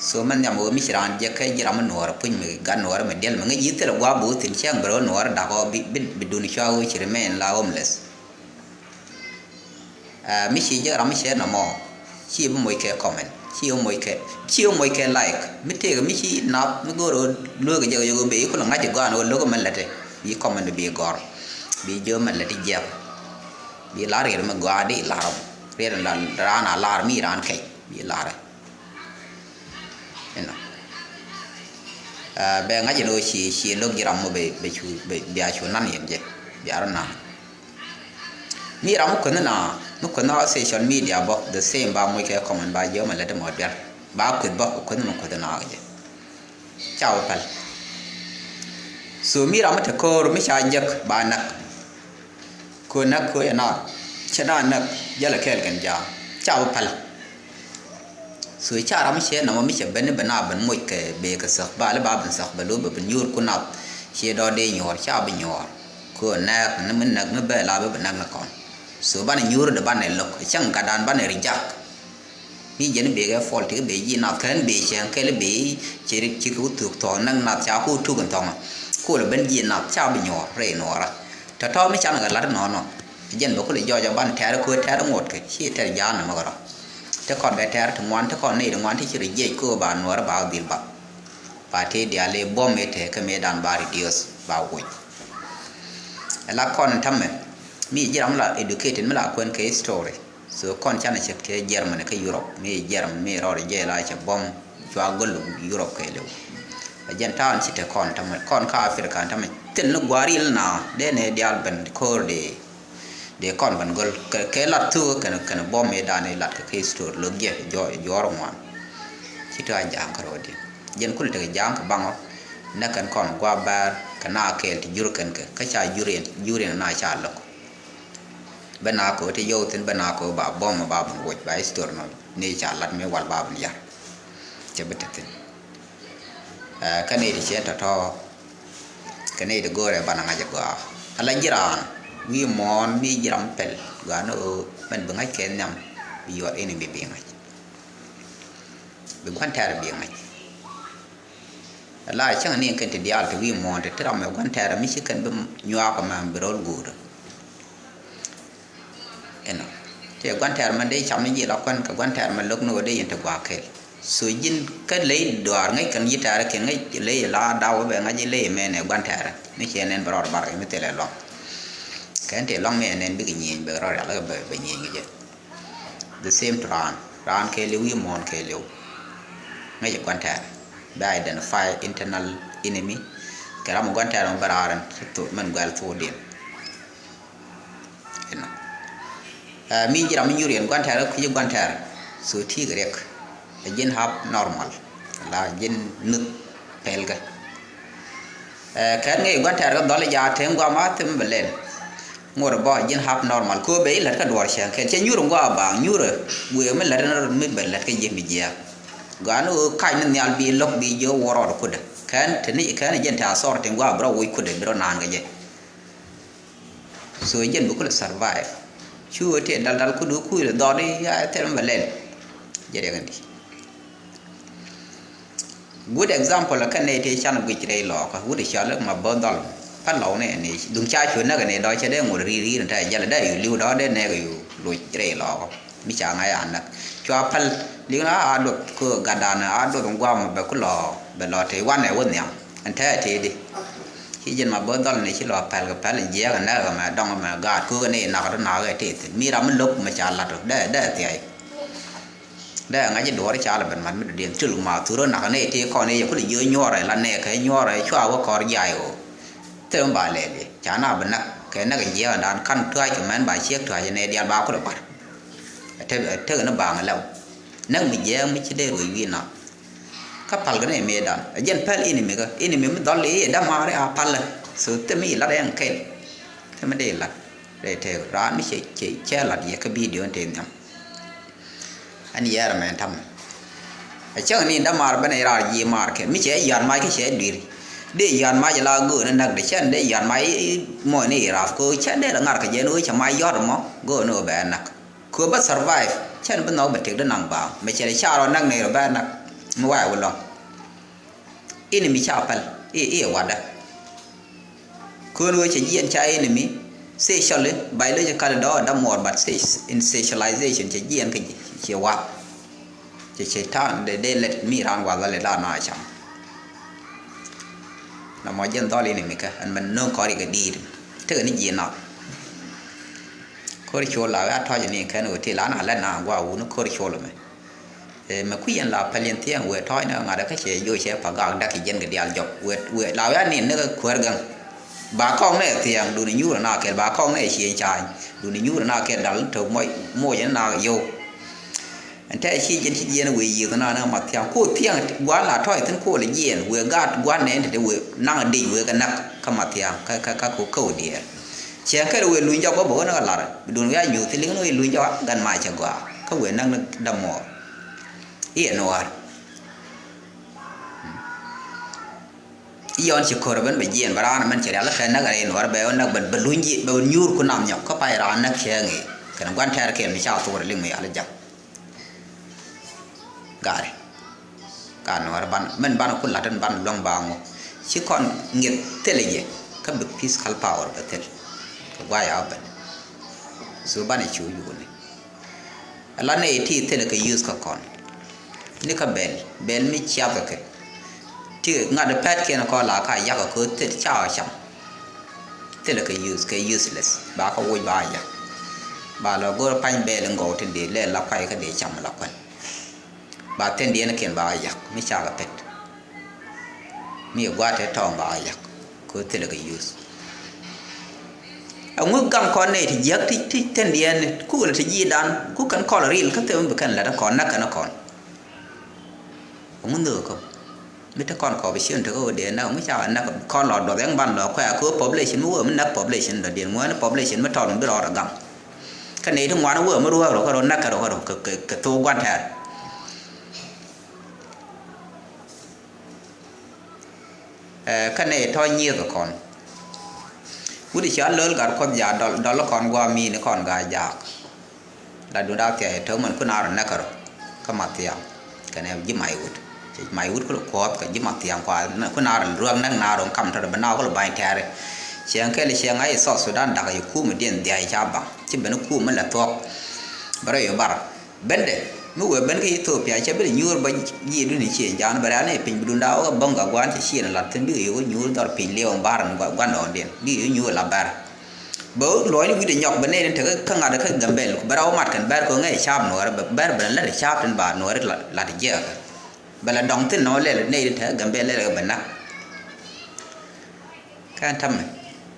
So mɛn nhiam ɣöö mi ci raan jɛ kɛ ji̱ ram mi nuɔɔr puc mi gat nuɔɔr mi diɛl mi ŋäc ji̱ thilɛ gua̱a̱ bo̱o̱ thi̱n cäŋ bi rɔ nuɔɔr dak ɣɔɔ bi bi duni cua ɣöö ci remain la homeless. Ɛ, mi ci jek ram mi cɛ nɔmɔ, ci bi moc kɛ comment, ci bi moc kɛ, ci bi moc kɛ like. Mi tëëkɛ mi ci nath mi go̱o̱r ɣöö lueekɛ jek yök ɣöö bëë kulɛ ŋa̱c ɛ gɔaa ɛn ɣöö lo̱k ɛmɛ lätdɛ, bi comment bi gɔ̱r, bi jiök ɛmɛ lätdɛ jiɛk. Bi la̱r riet mi gɔaa di la̱r ɔm. Riet in la raan a la̱r mi raan kɛc bi la̱rɛ. Inɔ. Ɛ, bɛ ŋa̱c ɛn ɣöö ci, ci lo̱k ji̱ ram mɔ bɛ, bɛ cu, bɛ, bia cu nan yɛn jɛ, bia rɔ nan. Mi ram mi kueth ni na, mi kueth ni social media bä, the same, ba moc kɛ comment, ba jiök ɛmɛ lätdɛ mɔ duer. Ba kueth bä, kueth ni mi kueth ni na kɛ jɛ. Ca wä päl. So mi ram mi te ko̱o̱r mi ca jek ba näk. Kɛ näk kɛ yɛ na, cɛ na näk jälɛ kɛɛl kɛn ja̱a̱ŋ. Ca wä päl. So ca ram mi cɛ nɔmɔ mi cɛ ben, ben a ben moc kɛ bee kɛ thäk, ba lɛ ba ben thäk bɛ lo̱ bɛ ben nyuur ku nath. Ciɛ dɔ̱ dee nyuɔ̱ɔ̱r, ca bi nyuɔ̱ɔ̱r. Kɛ näk ni mi näk ni bɛ la bɛ ben näk ni kɔn. So banɛ nyuur dee banɛ lo̱k, cäŋ gatdan banɛ reject. Mi jɛn bee kɛ fault ti kɛ bee ji̱ nath, kɛn bee cɛŋ kɛl bee ci ri, ci kɛ wä thuk thɔɔk näk nath, ca ku tuk in thɔŋ. Kulɛ ben ji̱ nath, ca bi nyuɔ̱ɔ̱r rɛy nuɔɔrä. Tɔ̱tɔ̱ mi can kɛ la̱t inɔnɔ. Jɛn bɛ kulɛ jɔɔc a ban tɛ̈r kɛ tɛ̈r ŋuɔ̱t kɛ, ci tɛ̈r ja̱a̱n nɛmɛ kɛ rɔ. Te kɔn kɛ tɛ̈r ti ŋuan, te kɔn nɛy ti ŋuan ti ci ri jiɛc kɛ ba nuɔɔrä ba dhil bath. Ba tëë diaal i̱ buɔ̱m i̱ tëë kä mëëdan ba reduce, ba woc. Ɛ la kɔn in tämɛ, mi ji̱ ram la educated, mi la kuɛn kɛ history. So kɔn canɛ ce̱tkɛ Germany kä Europe, mi Germany mi rɔɔd jɛ la cɛ buɔ̱m, cua go̱l Europe kɛɛliw. Ɛ jɛn ta̱a̱n ci te kɔn tämɛ, kɔn kä Africa tämɛ, thil ni gua̱a̱r il na, dee ni diaal ben ko̱r dee, dee kɔn ben go̱l. Kɛ, kɛ lat thuk kɛn, kɛn buɔ̱m mëëdan i̱ lat kɛ, kɛ history lo̱k jɛ, jɔɔr, jɔɔr ŋuan. Ci te a ja̱a̱ŋ kä ro̱o̱diɛn. Jɛn kul tekɛ ja̱a̱ŋ kɛ baŋɔ, nɛ kɛn kɔn gua̱a̱r bäär, kɛ na kɛɛl ti jur kɛn kɛ, kä ca jur yɛn, jur yɛn na ca lo̱k. Bä na kɛ ɣöö ti yɔw thi̱n, bä na kɛ ɣöö ba buɔ̱m ba ben woc, ba history nɔ ni ca lat mi wal ba ben yar. Cɛ bi te thi̱n. Ɛ, kä nɛy ti cɛ tɔ̱tɔ̱, kɛ nɛy ti go̱o̱rɛ banɛ ŋa̱c ɛ gɔaa. Ala ji̱ raan wi̱i̱ muɔ̱ɔ̱n mi ji̱ ram pɛl gɔaa ni ɣöö mɛn bi ŋa̱c kɛ nhiam, bi your enemy bi ŋa̱c. Bi gua̱n tɛɛr bi ŋa̱c. La cäŋ ni kɛn ti diaal ti wi̱i̱ muɔ̱ɔ̱n ti ti ram mɛ gua̱n tɛɛr mi ci kɛn bi nyuaak mɛ bi rɔl guur. Inɔ. Ti gua̱n tɛɛr mɛ dee cam ni ji̱ la kuän kɛ gua̱n tɛɛr mɛ lo̱k ni wä dee yin ti gua̱a̱k kɛl. So ji̱n kä ley duaar ŋäc kɛn ji̱ tɛɛr kiɛn ŋäc ley la daw bɛ ŋa̱c ley mɛ nɛ gua̱n tɛɛr. Mi ciɛ nɛn bi rɔɔd bar kɛ mi thilɛ luaŋ. Kɛn ti luaŋ mi ɛ nɛn bikɛ nyieny bɛ rɔɔd rial kɛ bɛ, bɛ nyieny kɛ jɛ. The same to raan, raan kɛɛliw wi̱i̱ muɔ̱ɔ̱n kɛɛliw. Ŋäcɛ gua̱n tɛɛr. Bɛ identify internal enemy. Kɛ ram mi gua̱n tɛɛr mɛ bä raar ɛn ci thok mɛn guɛl thokdiɛn. Inɔ. Ɛ, mi ji̱ ram mi nyuur yɛn gua̱n tɛɛr kä kui̱c gua̱n tɛɛr. So ti̱i̱ kɛ riɛk. Ɛ ji̱n hap normal. La ji̱n nuth pɛlkɛ. Ɛ, kɛn ŋäc gua̱n tɛɛr kä dhɔl i̱ jaat te ŋuam a thim bɛ lɛl. Ŋot ɛ bä ji̱n hap normal. Ko bɛ i̱ lät kä duɔ̱ɔ̱r cäŋ kɛn cɛ nyuur ŋuam a baŋ nyuur ɛ. Wëë mi lät in rot mi bɛ lät kä ji̱ mi jiääk. Gɔaa ni ɣöö kac ni nhial bi lo̱k bi jiök wä rɔɔd kutdɛ. Kɛn te ni kɛn jɛn te a thɔr te ŋuam bi rɔ woc kutdɛ bi rɔ naan kɛ jɛ. So jɛn bi kulɛ survive. Cu ɣöö tëë dal dal kudu kui̱ dhɔt i̱ a thil mi bɛ lɛl. Jɛ riɛk in di. Good example kɛn nɛy tëë can guic rɛy lɔɔkä wut i̱ cɔal i̱ ma bä dhɔl. Pal lɔw nɛ ni duŋ ca cu näk ni dɔ̱ cɛ dee ŋot ri̱i̱r ri̱i̱r ni tɛ jɛl dee yu li̱w dɔ̱ dee nɛɛk yu loc rɛy lɔɔkä. Mi ca ŋa̱c a näk cua päl li̱w na a duɔth kɛ gatdan a duɔth ŋuam bɛ ku lɔ bɛ lɔ tëë wanɛ wä nhiam. Ɛn tɛ tëë di. Ci jɛn ma bä dhɔl ni ci lɔ päl kɛ päl in jiɛɛk in näk kɛ mɛ dɔŋ mɛ gaat kukɛ ni nak tɔ nak kɛ tëë thi̱n mi ram mi lo̱k mɛ ca lat tɔ dee dee thiay. Dee ŋa̱c i̱ duɔ̱ɔ̱r i̱ ca lɛ ben mat mi dɔ̱diɛn thil ma thurä nak ni ti kɔn i̱ yɛ kulɛ jiö nyuɔrɛ la nɛɛkɛ nyuɔrɛ cua wä kɔr jiay ɣöö. Thil mi ba lɛl i̱ ca na bi näk kɛ näk in jiɛɛk in daan ka̱n tua̱a̱c kɛ mɛn ba ciek tua̱a̱c in nɛy diaal ba kulɛ bar. Ɛ tek, ɛ tek in i̱ ba ŋɛ lɛw. Näk mi jiɛɛk mi ci dee ruëc wi̱i̱ nath. Kä pal kɛ ni mëëdan ɛ jɛn pɛl inimikä inimi mi dhɔl i̱ dämaari a palä. So thil mi ilat ɛn kɛl. Thil mi dee ilat rɛy tëëk raan mi cɛ, cɛ, cɛ lat yɛ kä bidio in tëë nhiam. Ɛn yɛɛr ɛmɛ ɛn tamɛ. Ɛ cäŋ ni dämaar ben ɛ raar ji̱ maar kɛ mi cɛ yɔ̱a̱n mac kä cɛ dui̱r. Dee yɔ̱a̱n mac la göön ɛ näk dee cɛn dee yɔ̱a̱n mac i̱ muɔ̱ɔ̱n i̱ rath kɛ ɣöö cɛn dee la ŋa̱r kɛ jɛ ni ɣöö cɛ mac yɔ̱a̱t ɛmɔ göön ɛ ɣöö bɛ ɛ näk. Kɛ ɣöö bä survive cɛn bi nhɔk bɛ tëk dee naŋ baaŋ mɛ cɛ lɛ ca rɔ näk ni rɔ bɛ ɛ näk. Mi wayɛ wä lɔ̱ŋ. Enemy ca päl i̱, i̱ ɛ watdä. Köön ɣöö cɛ jiɛn ca enemy Socially, biologically dɔ̱ a dämuɔɔr, but se-, in socialization cɛ jiɛn kä ji̱, cɛ wath. Cɛ cɛ ta̱a̱n dee, dee lɛt mi raan wath a lɛ la na cam. Na mɔ jiɛn dhɔl in mi kä ɛn mɛn no̱o̱ŋ kɔri kɛ di̱i̱t. Tekɛ ni ji̱ nath. Ko̱r col la wee a tɔ̱c ni kɛn wee ti la na lɛt na gua wun ko̱r col mɛ. Ɛ, mɛ kui̱ yɛn la päl yɛn thia̱a̱ŋ wëë tɔ̱ɔ̱c ni ŋa̱t kä cɛ joc cɛ pa gak dak i̱ jɛn kɛ diaal jɔk. Wëë, wëë la wëë a nin ni kɛ kuäär gäŋ. Ba kɔŋ ni thia̱a̱ŋ duni nyuur na kɛl ba kɔŋ ni cieŋ ca̱a̱ny. Duni nyuur na kɛl dal ni to̱k moc, moc ni na yo̱w. Ɛn tɛ ci jɛn ci jiɛn wëë yiëth na ni ma thia̱a̱ŋ. Ko thia̱a̱ŋ gua̱a̱n la tɔ̱ɔ̱c thi̱n ko lɛ jiɛn. Wëë gaat gua̱a̱n nɛn te te wëë naŋ a dec wëë kɛ näk kä ma thia̱a̱ŋ. Kä, kä, kä ko, kä wëë diɛɛr. Cieŋ kɛl wëë luny jɔk bä bä wä ni kɛ lar. Duni wëë a nyuur thi̱n liŋ ni wëë luny jɔk a gan ma cɛ gɔaa. Kä wëë näk ni dämuɔɔr. I̱ ɛn wäär. I̱ yɔn ci ko̱r ben bɛ jiɛn bɛ raan mɛn cɛ rial kɛ näk rɛy nuɔr bɛ wä näk bɛ, bɛ luny ji̱ bɛ nyuur ku nam nyɔk kä pay raan näk cɛ ŋi̱i̱. Kɛn gua̱n tɛɛr kɛn mi ca thor liŋ mi yal jam. Gari. Ka nuɔr ban mɛn ban ku lat in ban luäŋ ba ŋu. Ci kɔn ŋi̱eth thil jɛ kä bi physical power bɛ thil. Kɛ guay a ben. So ban cu yuni. Ala nɛy ti thilɛ kɛ use kä kɔn. Ni kä bɛl, bɛl mi ciath kɛ. Ti ŋa̱t pɛt kiɛn kɔ la ka yak kɛ thil ca cam. Thilɛ kɛ use, kɛ useless. Ba kä woc ba yak. Ba la go̱r pany bɛl in gɔw ti dee lɛ la kuay kä dee cam la kuan. Ba thɛn diɛn kiɛn ba yak mi ca kɛ pɛt. Mi gua̱a̱th tɛ tɔ̱ɔ̱ŋ ba yak. Kɛ thilɛ kɛ use. Ɛŋu gaŋ kɔn nɛy ti jiäk ti, ti thɛn diɛn ni kukɛ lɛ ti ji̱ dan ku kɛn kɔl ril kä thil mi bi kɛn lät kɔn näk kɛn kɔn. Ɛŋu nhök kä mi te kɔn kɔp ciën te kä wä dee näk mi ca näk kɔn lɔ duɔth ɛŋ ban lɔ kuɛ kɛ population mi wä mi näk population dɔ diɛn ŋuɛn population mi tɔl mi bi rɔɔd ɛ gaŋ. Kä nɛy ti ŋuan wä mi ruääk rɔ kä rɔ näk kä rɔ kä rɔ kɛ, kɛ, kɛ thok gua̱n tɛɛr. Ɛ, kä nɛy tɔ̱ nyieth kɔn. Wut i̱ ca lo̱l gat kuɔth jaak dɔl, dɔl kɔn gua̱a̱ mi̱i̱ni kɔn gaa jaak. La dunda thia̱a̱c tɔ̱ mɛn kun a rɔ näk kärɔ. Kä ma thia̱a̱ŋ. Kɛnɛ ji̱ may wut. Ci may wut kulɛ kuɔth kɛ ji̱ ma thia̱a̱ŋ kua kun a rɔ ruäk näk na rɔ kam tɔ̱ rɔ bi na kulɛ ba̱ny tɛɛri. Cieŋ kɛl cieŋ a i̱ South Sudan dak i̱ kum i̱ diɛn dhia̱a̱c ca baŋ. Ci ben i̱ kum i̱ la thuɔ̱k. Bä rɔ i̱ bar. Bendɛ mi wëë ben kä Ethiopia cɛ bi di nyuur bä ji̱ duni cie ja̱a̱n bɛ rɛ̈n i̱ piny bi dunda wä bäŋ ka gua̱a̱n cɛ cie ni lat thi̱n bikɛ yo̱o̱k nyuur dhɔr piny liɛw in ba̱r in gua̱ndɔɔŋdiɛn bikɛ yo̱o̱k nyuur la bɛr. Bɛ wä luɔ̱ɔ̱cni wi̱cdɛ nyɔk bɛ nɛy ni tekä kä ŋa̱t kä Gambɛl bɛ rɛw mat kɛn bɛr kɛ ŋäc ca̱a̱p nuɔɔrɛ bɛ bɛr bɛ lät ca̱a̱p tin ba nuɔɔri lat jiɛɛkä. Bɛ la dɔŋ thi̱n nɔ lɛl nɛy ni tekä Gambɛl lɛl kɛ bɛ nak. Kɛn tämɛ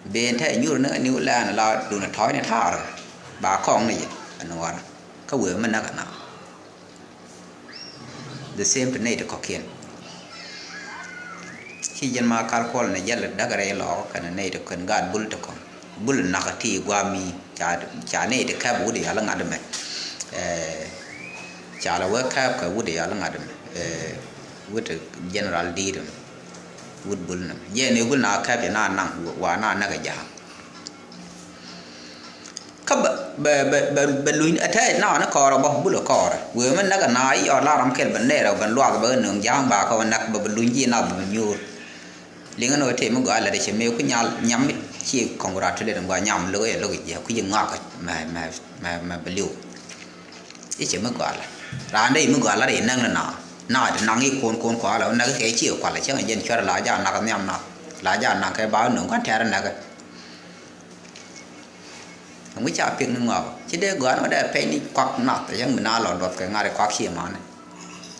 ben te nyuur ni ɣä niw lɛn la dun a tɔ̱ɔ̱cni ta̱a̱r ba kɔŋni jɛ a nuɔɔrä kä wëë mi näk a na. The same to nɛy ti kɔ̱kiɛn. Ci jɛn ma kal kuɔl ni jɛl däk rɛy lɔɔk kɛn nɛy ti kɛn gaat bul ti kɔ̱ŋ bul nak ti guami ca, ca nɛy ti kɛp wut yal ŋa̱t mɛ. Ɛ, ca la wee kɛp kɛ wut yal ŋa̱t mɛ. Ɛ, wut general di̱i̱t mɛ. Wut bul nɛmɛ jɛn i̱ gul na kɛp jɛ na naŋ wa na näk a ja̱a̱ŋ. Kä bɛ, bɛ, bɛ, bɛ, bɛ luny ɛ tɛɛc na ni kɔɔrɛ bä bul ɛ kɔɔrɛ wëë mi näk a na i̱ ɔ la ram kɛl bɛ nɛɛrɛ bɛ luath bɛ nöŋ ja̱a̱ŋ ba kɛ wä näk bɛ, bɛ luny ji̱ na bɛ nyuur. Liŋɛ ni wä tëë mi gɔaa lɛ dee cɛ mëë ku nyal nyam mi ci congratulate gɔaa nyam lo̱k ɛ lo̱k jiɛ ku ji̱ ŋɔak mɛ, mɛ, mɛ, mɛ bɛ li̱w. I̱ cɛ mi gɔaa la raan dee i̱ mi gɔaa la dee i̱ näk ni na na ti naŋ i̱ kuɔn kuɔn kual la wä näk kɛ i̱ ci kual la cäŋ jɛn cuɛr la ja nak nhiam na la ja nak kɛ ba wä nöŋ kɔn tɛɛr näk. Ŋu ca piɛk ni ŋɔak ci dee gɔaa ni wä dee pɛc ni kuak nath cäŋ mi na lɔ duɔth kɛ ŋa̱r i̱ kuak ci mani.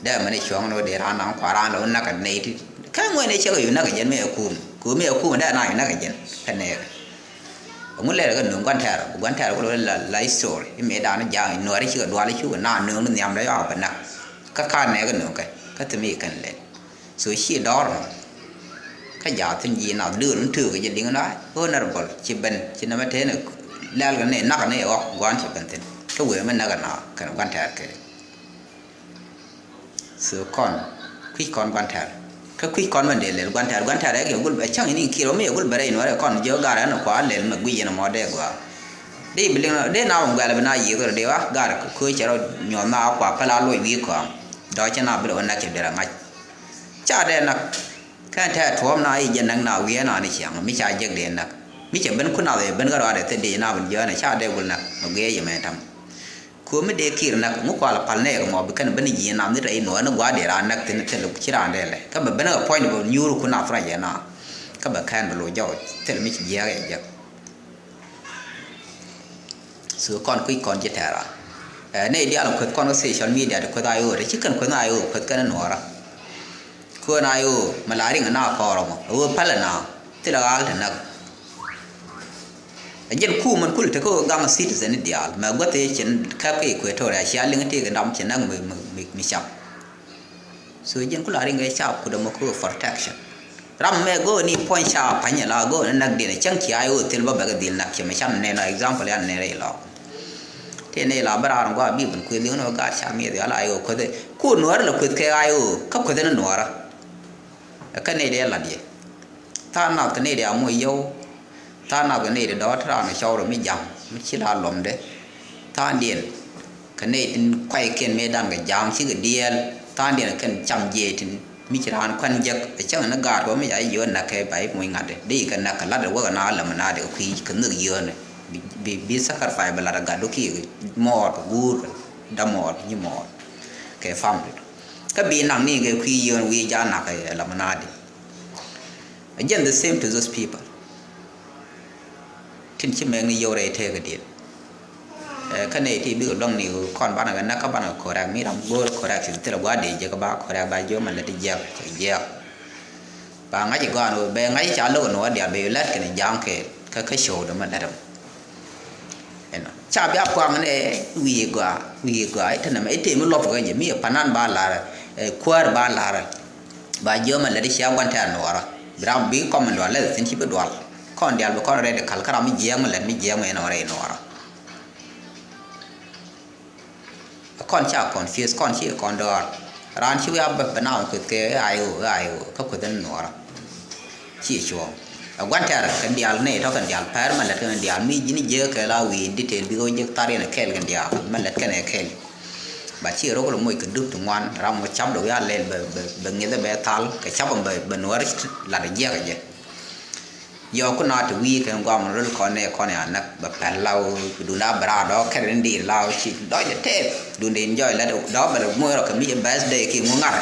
Dee mɛn i̱ cuɔ̱ŋ ni wä dee raan naŋ kual raan la wä näk kɛ nɛy ti kɛ ŋuɛn i̱ cäk i̱ näk kɛ jɛn mi ɛ kum ku mi ɛ kum dee na i̱ näk kɛ jɛn kɛ nɛɛk. Ŋu lɛr kɛ nöŋ gua̱n tɛɛr, gua̱n tɛɛr kɛ la, la history. I̱ mëë da̱a̱n ja̱a̱ŋ i̱ nuɛɛri cikɛ dual i̱ cukɛ na nööŋ ni nhiam dee yɔak bɛ nak. Kä ka̱n nɛɛkɛ nööŋ kɛ, kä thim i̱ kɛn lɛl. So ci dɔ̱r nɔ. Kä ja̱a̱ thi̱n ji̱ nath döör ni töökɛ jɛ liŋ na, honorable, ci ben, ci nɛmɛ tëë ni lɛl kɛ ni, nak ni ɣɔk, gua̱n ci ben thi̱n. Kä wëë mi näk ɛ na, kɛn gua̱n tɛɛr kɛ. So kɔn kui̱c kɔn gua̱n tɛr kä kui̱c kɔn mɛn dee lɛl gua̱n tɛr gua̱n tɛr ɛ kɛ gul bɛ cäŋ ini kir ɔ mi ɛ gul bɛ rɛy nuɔrɛ kɔn jiök gar ɛn kua lɛl mɛ guic ɛn mɔ dee gua. Dee bi liŋ dee na wä guɛl bi na yiëk rɔ dee wa gar kui̱c cɛ rɔ nyuɔth na kua päl a loc wi̱i̱ kɔam. Dɔ̱ cɛ na bi rɛ wä nak cɛ bi rɛ ŋa̱c. Ca dee nak kɛn tɛr tuɔ̱ɔ̱m na i̱ jɛ nak na wi̱i̱ ɛn an i̱ ciaŋ mi ca jek dee nak. Mi cɛ ben ku nath ɛ ben kä ruaadɛ thil dee na ben jiɔn ɛ ca dee gul nak mɛ guiɛ yɛ mɛ tam. Ku mi dee kir nak ŋu kual pal nɛɛk mɔ bi kɛn ben jiɛ nam ni rɛy nuɔɔr ni gua̱a̱r dee raan nak thin thil ci raan dee lɛ kä bɛ ben kä puɔ̱ny bɛ nyuur ku nath ruac ɛ na. Kä bɛ kɛn bɛ loc jɔk thil mi ci jiɛk ɛ jɛk. So kɔn kui̱ kɔn ji̱ tɛɛra. Ɛ nɛy diaal kueth kɔn kä social media ti kueth a yo̱o̱ ti ci kɛn kueth a yo̱o̱ kueth kɛn nuɔɔra. Kueth a yo̱o̱ mɛ la riŋ na kɔɔr mɔ a wee pälɛ na thilɛ ɣaal ti näk. A jɛn kuum mɛn kul te kä gaŋ citizen diaal mɛ guäth i̱ cin kɛp kä Equatoria cia liŋ ti kɛ dam ci näk mi, mi, mi, mi cam. So jɛn ku la riŋ kɛ ca kut ɛmɔ kä protection. Ram mɛ go̱o̱ ni puɔ̱ny ca pa̱ny ala go̱o̱ ni nak diɛn cäŋ ci a yo̱o̱ thil bä bɛ kɛ dhil nak cɛ mɛ can nɛn a example yan nɛn rɛy lɔk. Tëë nɛy la bä raar in gua̱a̱ bi ben kueth liŋ ni ɣöö gaat ca miɛth yɔal a yo̱o̱ kueth ku nuɔɔrä la kueth kɛ a yo̱o̱ kä kueth ni nuɔɔrä. Kä nɛy dee lat yɛ. Tha̱a̱ŋ nath kɛ nɛy dee a moc yio̱w. Tha̱a̱ŋ nath kɛ nɛy dee dɔ̱ɔ̱t raan cɔw rɔ mi ja̱ŋ mi ci la luɔmdɛ. Tha̱a̱ŋdiɛn kɛ nɛy tin kuaykiɛn mëëdan kɛ ja̱a̱ŋ cikɛ diɛɛl. Tha̱a̱ŋdiɛn kɛn cam jiɛc tin mi ci raan kuan jek ɛ cäŋ ni gaat kɛ mi ca ji̱ jiök näk kɛ ba i̱ moc ŋa̱t dee i̱ kɛ näk kɛ lat ɛ wäk ɛ na läm ɛ na dee kɛ kui̱ kɛ nhök yio̱o̱nɛ. Bi, bi, bi sacrifice bɛ lat ɛ gat dɔ̱kiɛk mɔɔr kɛ guur kɛ dämɔɔr nyi mɔɔr kɛ family. Kä bi naŋ ni kɛ kui̱ yio̱o̱n wi̱i̱ ja̱a̱n nakä ɛ lam na̱a̱di. Again the same to those people. Tin ci mɛk ni yio̱w rɛy tëëkä diɛn. Ɛ kä nɛy ti bikɛ luäŋ ni kɔn banɛ kɛ näk kä banɛ kɛ correct mi ram go̱o̱r correct ci thilɛ gua̱a̱r dee jek ba correct ba jiök mɛ lät ti jiɛk cɛ jiɛk. Ba ŋa̱c i̱ gɔaa ni wee bɛ ŋa̱c i̱ ca lo̱k i̱ nuɔɔr diaal bɛ yɛ lät kɛnɛ ja̱a̱ŋ kɛ kä kä show dämɛ lät ɛmɔ. Ɛnɔ ca bia kuaŋ ni wi̱i̱ gɔaa wi̱i̱ gɔaa i̱ te nɛmɛ i̱ tëë mi luɔp kɛ jɛ mi ɛ panan ba la̱rä. Ɛ kuäär ba la̱rä. Ba jiömɛ lät i̱ cia gua̱n tɛ̈r nuɔɔrä bi ram bi kɔm in dual lɛth thi̱n ci bi dual. Kɔn diaal bi kɔn rɛd kal kä ram mi jiɛɛŋ mi lät mi jiɛɛŋ mi ɛnɔ rɛy nuɔɔrä. Kɔn ca confuse kɔn ci kɔn dɔɔr. Raan ci wiaa bä bä na ŋuɔth kɛ I O I O kä kueth in nuɔɔrä. Ci cuɔ̱ɔ̱ŋ ɛ gua̱n tɛ̈r kɛn diaal nɛy tɔ̱ kɛn diaal pɛr mɛ lät kɛn diaal mi ji̱n jiäk kɛ la wi̱i̱ detail bikɛ wä jiäk thar yɛn ɛ kɛɛl kɛn diaal mɛ lät kɛn ɛ kɛɛl. But ci rok lo moc kɛ dup ti ŋuan ram ŋuɔth cap dɔ wiaa lɛl bɛ bɛ bɛ ŋi̱th ɛ bɛ thal kɛ cap ɛn bɛ bɛ nuɔɔr lat ɛ jiäk ɛ jɛ. Yɔɔk ku na ti wi̱i̱ kɛn guam röl kɔn nɛ kɔn ya näk bɛ pɛl law dun a bɛ raar dɔɔk kɛn rin di law ci dɔc dɛ tɛɛp dun di in jɔc lät dɔɔk bɛ lɛ muɔc rɔ kɛ mi jɛ bɛth dee ki ŋu ŋarɛ.